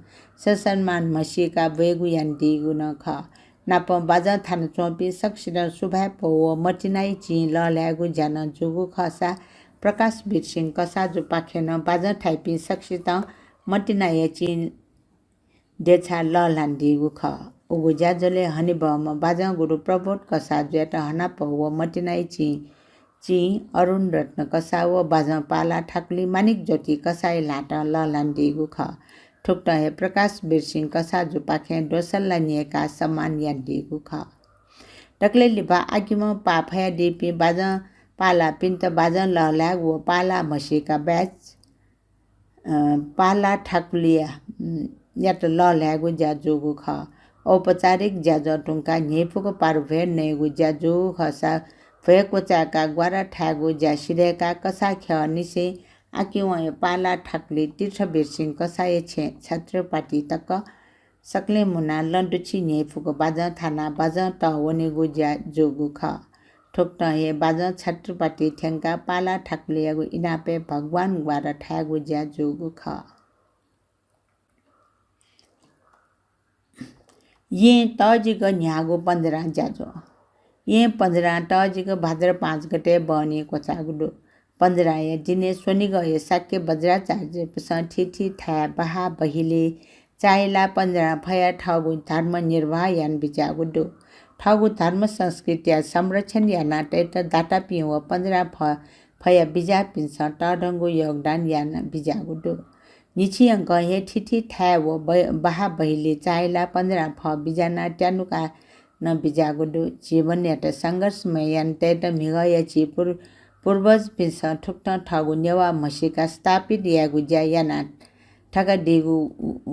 ससम्मान म्हसीका ब्वयेगु यानादीगु नं खः। नापं बाजं थानाच्वंपिं सकसितं सुभाय् पौ व मतिनाया चिं लःल्हायेगु ज्या नं जूगु खःसा प्रकाशवीर सिंह कसाःजुपाखें नं बाजं थाइपिं सकसितं मतिनाया चिं देछाय् लःल्हानादीगु खः। उगु ज्याझ्वलय् हनेबहःम्ह बाजं गुरु प्रबोध कसाःजुयात हनापौ व मतिनाया चिं, चिं अरुण रत्न कसाः व बाजं पाला थाकुलि मानिक ज्योति कसाःया ल्हातं लःल्हानादीगु खः। थुकथं हे प्रकाशवीर सिंह कसाःजुपाखें दोसल्ला न्यय्काः सम्मान यानादीगु खः। दकलय् लिपा आकिमं पाः फयादीपिं बाजं पालापिन्त बाजं लःल्हायेगु व पाला म्हसीका batch अ, पाला थाकुलिया, उम्, यात लःल्हायेगु ज्या जूगु खः। औपचारिक ज्याझ्वः धुंकाः न्ह्यइपुक पारु भ्वय् नयेगु ज्या जूगु खःसा भ्वय् क्वचाय्काः ग्वारा थायेगु ज्या सिधय्काः कसाः ख्यःनिसें आकिवंया पाला थाकुलि तीर्थवीर सिंह कसाःया छेँ छत्रपाटी तक सकलें मुनाः लँ दुछि न्ह्यइपुक बाजं थानाः बाजं तः वनेगु ज्या जूगु खः। थुकथं हे बाजं छत्रपाटी थ्यंकाः पाला थाकुलियागु इनापय् भगवान ग्वारा थायेगु ज्या जूगु खः। येँ तःजिक न्ह्याःगु पञ्जरां ज्याझ्वः। येँ पञ्जरां तःजिक भाद्र पाँच गते बहनी क्वचाःगु दु। पञ्जरांया दिनय् स्वनिगःया शाक्य वज्राचार्यपिसं थीथी थाय् बहाः बहिले चाःहिलाः पञ्जरां फयाः थःगु धर्म निर्वाह याना बिज्याःगु दु। थःगु धर्म संस्कृतिया संरक्षण याना तयेत दातापिं व पञ्जरां फ-, फया बिज्याःपिन्सं तःधंगु योगदान याना बिज्याःगु दु। न्हिच्छियंकं हे थीथी थाय् व ब-, बहाः बहिले चाःहिलाः पञ्जरां फः बिज्यानाः त्यानुका नं बिज्याःगु दु। जीवनयात संघर्षमय याना तयेत म्हिगःया झी पुर-, पूर्वजपिन्सं थुकथं थःगु नेवाः म्हसीका स्थापित यायेगु ज्या याना थकादीगु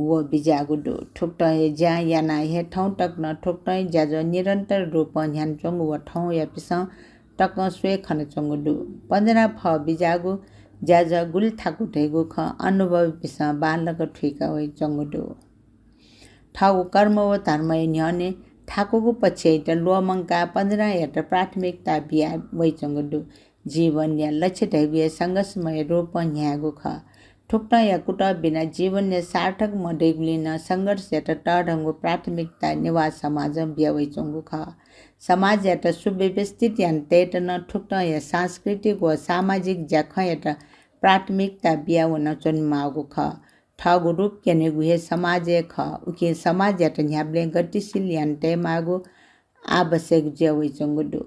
व बिज्याःगु दु। थुकथं हे ज्या यानाः हे थौं तक नं थुकथं हे ज्याझ्वः निरन्तर रूपं न्ह्यानाच्वंगु व थौंयापिसं तकं स्वये खनाच्वंगु दु। पञ्जरां फः बिज्याःगु ज्याझ्वः गुलि थाकु धइगु खँ अनुभवीपिसं बांलाक थुइका वयाच्वंगु दु। थःगु कर्म व धर्मया न्ह्यःने थाकुगु पक्षयात ल्वःमंकाः पञ्जरांयात प्राथमिकता बिया वइच्वंगु दु। जीवनया लक्ष्य धइगु हे संघर्षमय रूपं न्ह्यायेगु खः। थुकथंया कुतः बिना जीवनया सार्थक मदइगुलिं नं संघर्षयात तःधंगु प्राथमिकता नेवाः समाजं बिया वइच्वंगु खः। समाजयात सुव्यवस्थित याना तयेत नं थुकथंया सांस्कृतिक व सामाजिक ज्याखँयात प्राथमिकता बिया वनाच्वनेमाःगु खः। थःगु रूप क्यनेगु हे समाजय् खः। उकिं समाजयात न्ह्याबलें गतिशील याना तयेमाःगु आवश्यक जुया वइच्वंगु दु।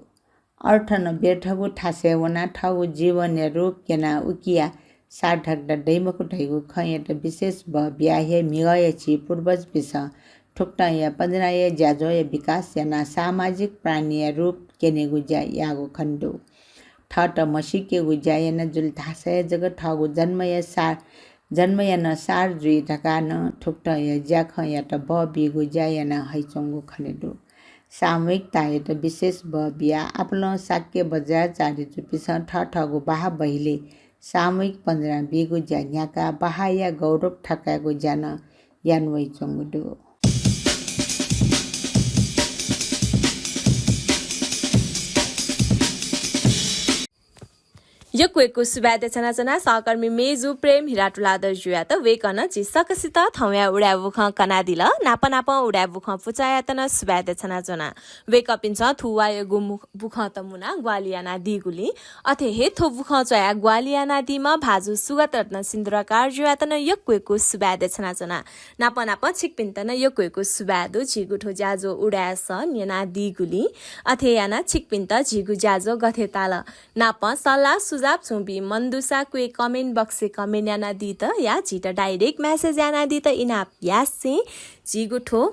अर्थ नं व्यर्थगु थासय् वनाः थःगु जीवनया रूप क्यनाः उकिया सार्थकता दइमखु धइगु खँयात विशेष बः बियाः हे म्हिगःया झी पूर्वजपिसं थुकथंया पञ्जरांया ज्याझ्वःया विकास यानाः सामाजिक प्राणीया रूप क्यनेगु ज्या याःगु खने दु। थःत म्हसीकेगु ज्या याना जुल धाःसा हे जक थःगु जन्मया सा-, जन्मया नं सार जुइ धकाः नं थुकथंया ज्याखँयात बः बीगु ज्या याना हइच्वंगु खने दु। सामूहिकतायात विशेष बः बियाः आपालं शाक्य वज्राचार्यजुपिसं थःथःगु बहाः बहिले सामूहिक पञ्जरां बीगु ज्या न्ह्याकाः बहाःया गौरव थकायेगु ज्या नं याना वइच्वंगु दु। यक्व यक्व सुभाय् देछानाच्वना सहकर्मी मेजु प्रेम हिरा तुलाधरजुयात। वय्कलं झी सकसित थौंया उदाय् बुखँ कनादिल। नाप नापं उदाय् बुखँ पुचःयात नं सुभाय् देछानाच्वना। वय्कःपिन्सं थुवाःयागु मु-, बुखँत मुनाः ग्वाहालि यानादीगुलिं, अथे हे थ्व बुखँ च्वयाः ग्वाहालि यानादीम्ह भाजु सुगत रत्न सिन्दुराकारजुयात नं यक्व यक्व सुभाय् देछानाच्वना। नाप नापं छिकपिन्त नं यक्व यक्व सुभाय् दु, झीगु थ्व ज्याझ्वः उदाय् सः न्यनादीगुलिं, अथे यानाः छिकपिन्त झीगु ज्याझ्वः गथे ताल नापं सल्लाह सुझाव छुं बी मन दुसा क्वय् comment box-य् comment यानादीत या झीत direct message यानादीत इनाप यासें झीगु थ्व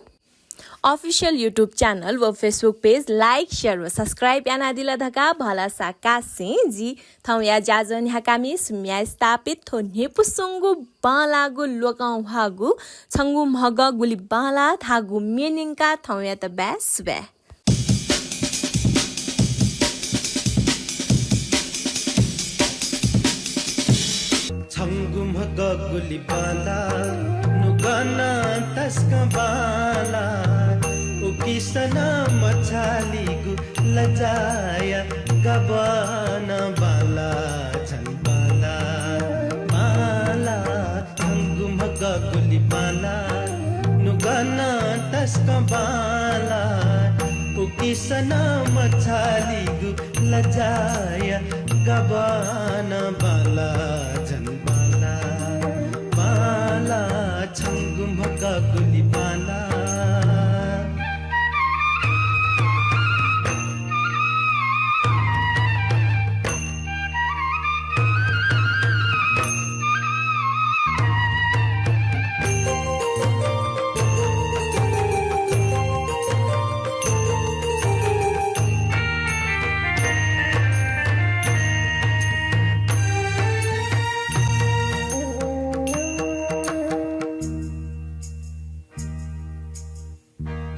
official YouTube channel व Facebook page like, share व subscribe यानादिल धकाः भलसा कासें जि थौंया ज्याझ्वः न्ह्याकामि सुम्या स्थापित थ्व न्ह्यइपुसे च्वंगु बांलाःगु ल्वकं ह्वाःगु छंगु म्हगः गुलि बांलाः धाःगु म्ये न्यंकाः थौंयात बाय् सुभाय्। छंगु म्हगः गुलि बांलाः नुगः नं तसकं बांला, उकिसनं मछालिगु लजाया गाबं बांला, झन बांला, बांला, छंगु म्हगः गुलि बांला, नुगः नं तसकं बांला, उकिसनं मछालिगु लजाया गाबं बांला, झन बांला, बांला, छंगु म्हगः गुलि बांला।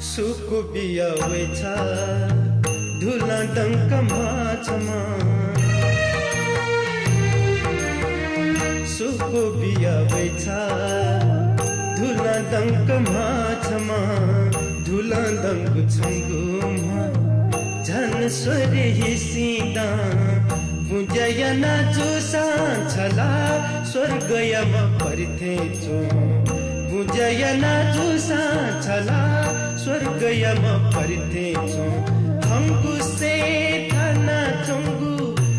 सुकु बिया वइछा धुलं दंक म्ह छम्ह। सुकु बिया वइछा धुलं दंक म्ह छम्ह। धुलं दंगु छंगु म्ह झन स्वरे हिसिं दं। बुँज्या याना जूसां छला स्वर्गयाम्ह परि थें च्वं। बुँज्या याना जूसां छला स्वर्गयाम्ह परि थें च्वं। हंगु से थाना च्वंगु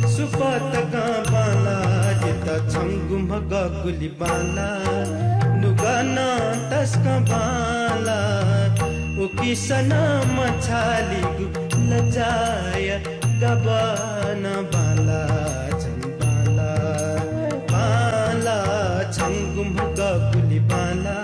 सुपतकं बांला। जित छंगु म्हगः गुलि बांला, नुगः नं तसकं बांला। उकिसनं मछालिगु लजाया गाबं बांला, झन बांला, बांला, छंगु म्हगः गुलि बांला।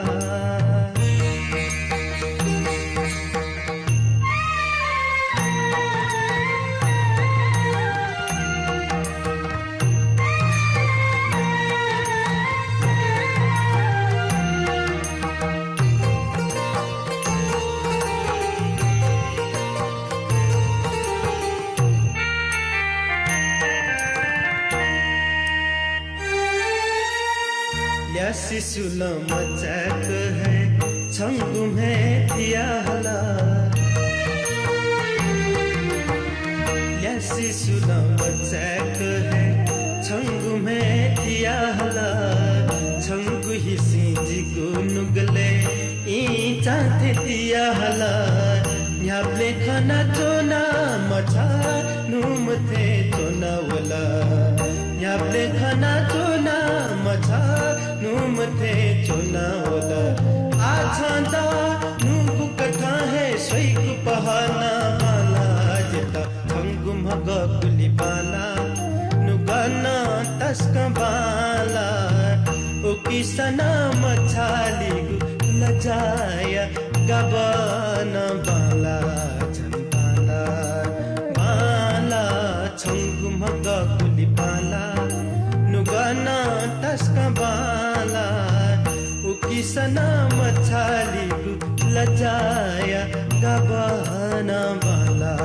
ल्यासे सुलं मचाय्क हे छंगु म्हय् तिया हल। ल्यासे सुलं मचाय्क हे छंगु म्हय् तिया हल। छंगु हिसिं जिगु नुगलय् ईंचां थें तिया हल। न्ह्याबलें खना च्वना मछाः न्हूम्ह थें च्वना वल। न्ह्याबलें खना च्वना मछाः न्हूम्ह थें च्वना वल। आः छं दा न्हूगु कथं हे स्वइगु पहलं बांला। जित छंगु म्हगः गुलि बांला, नुगः नं तसकं बांला। उकिसनं मछालिगु लजाया गाबं बांला, झन बांला, बांला, छंगु म्हगः गुलि बांला, नुगः नं तसकं बांला। उकिसनं मछालिगु लजाया गाबं बांला।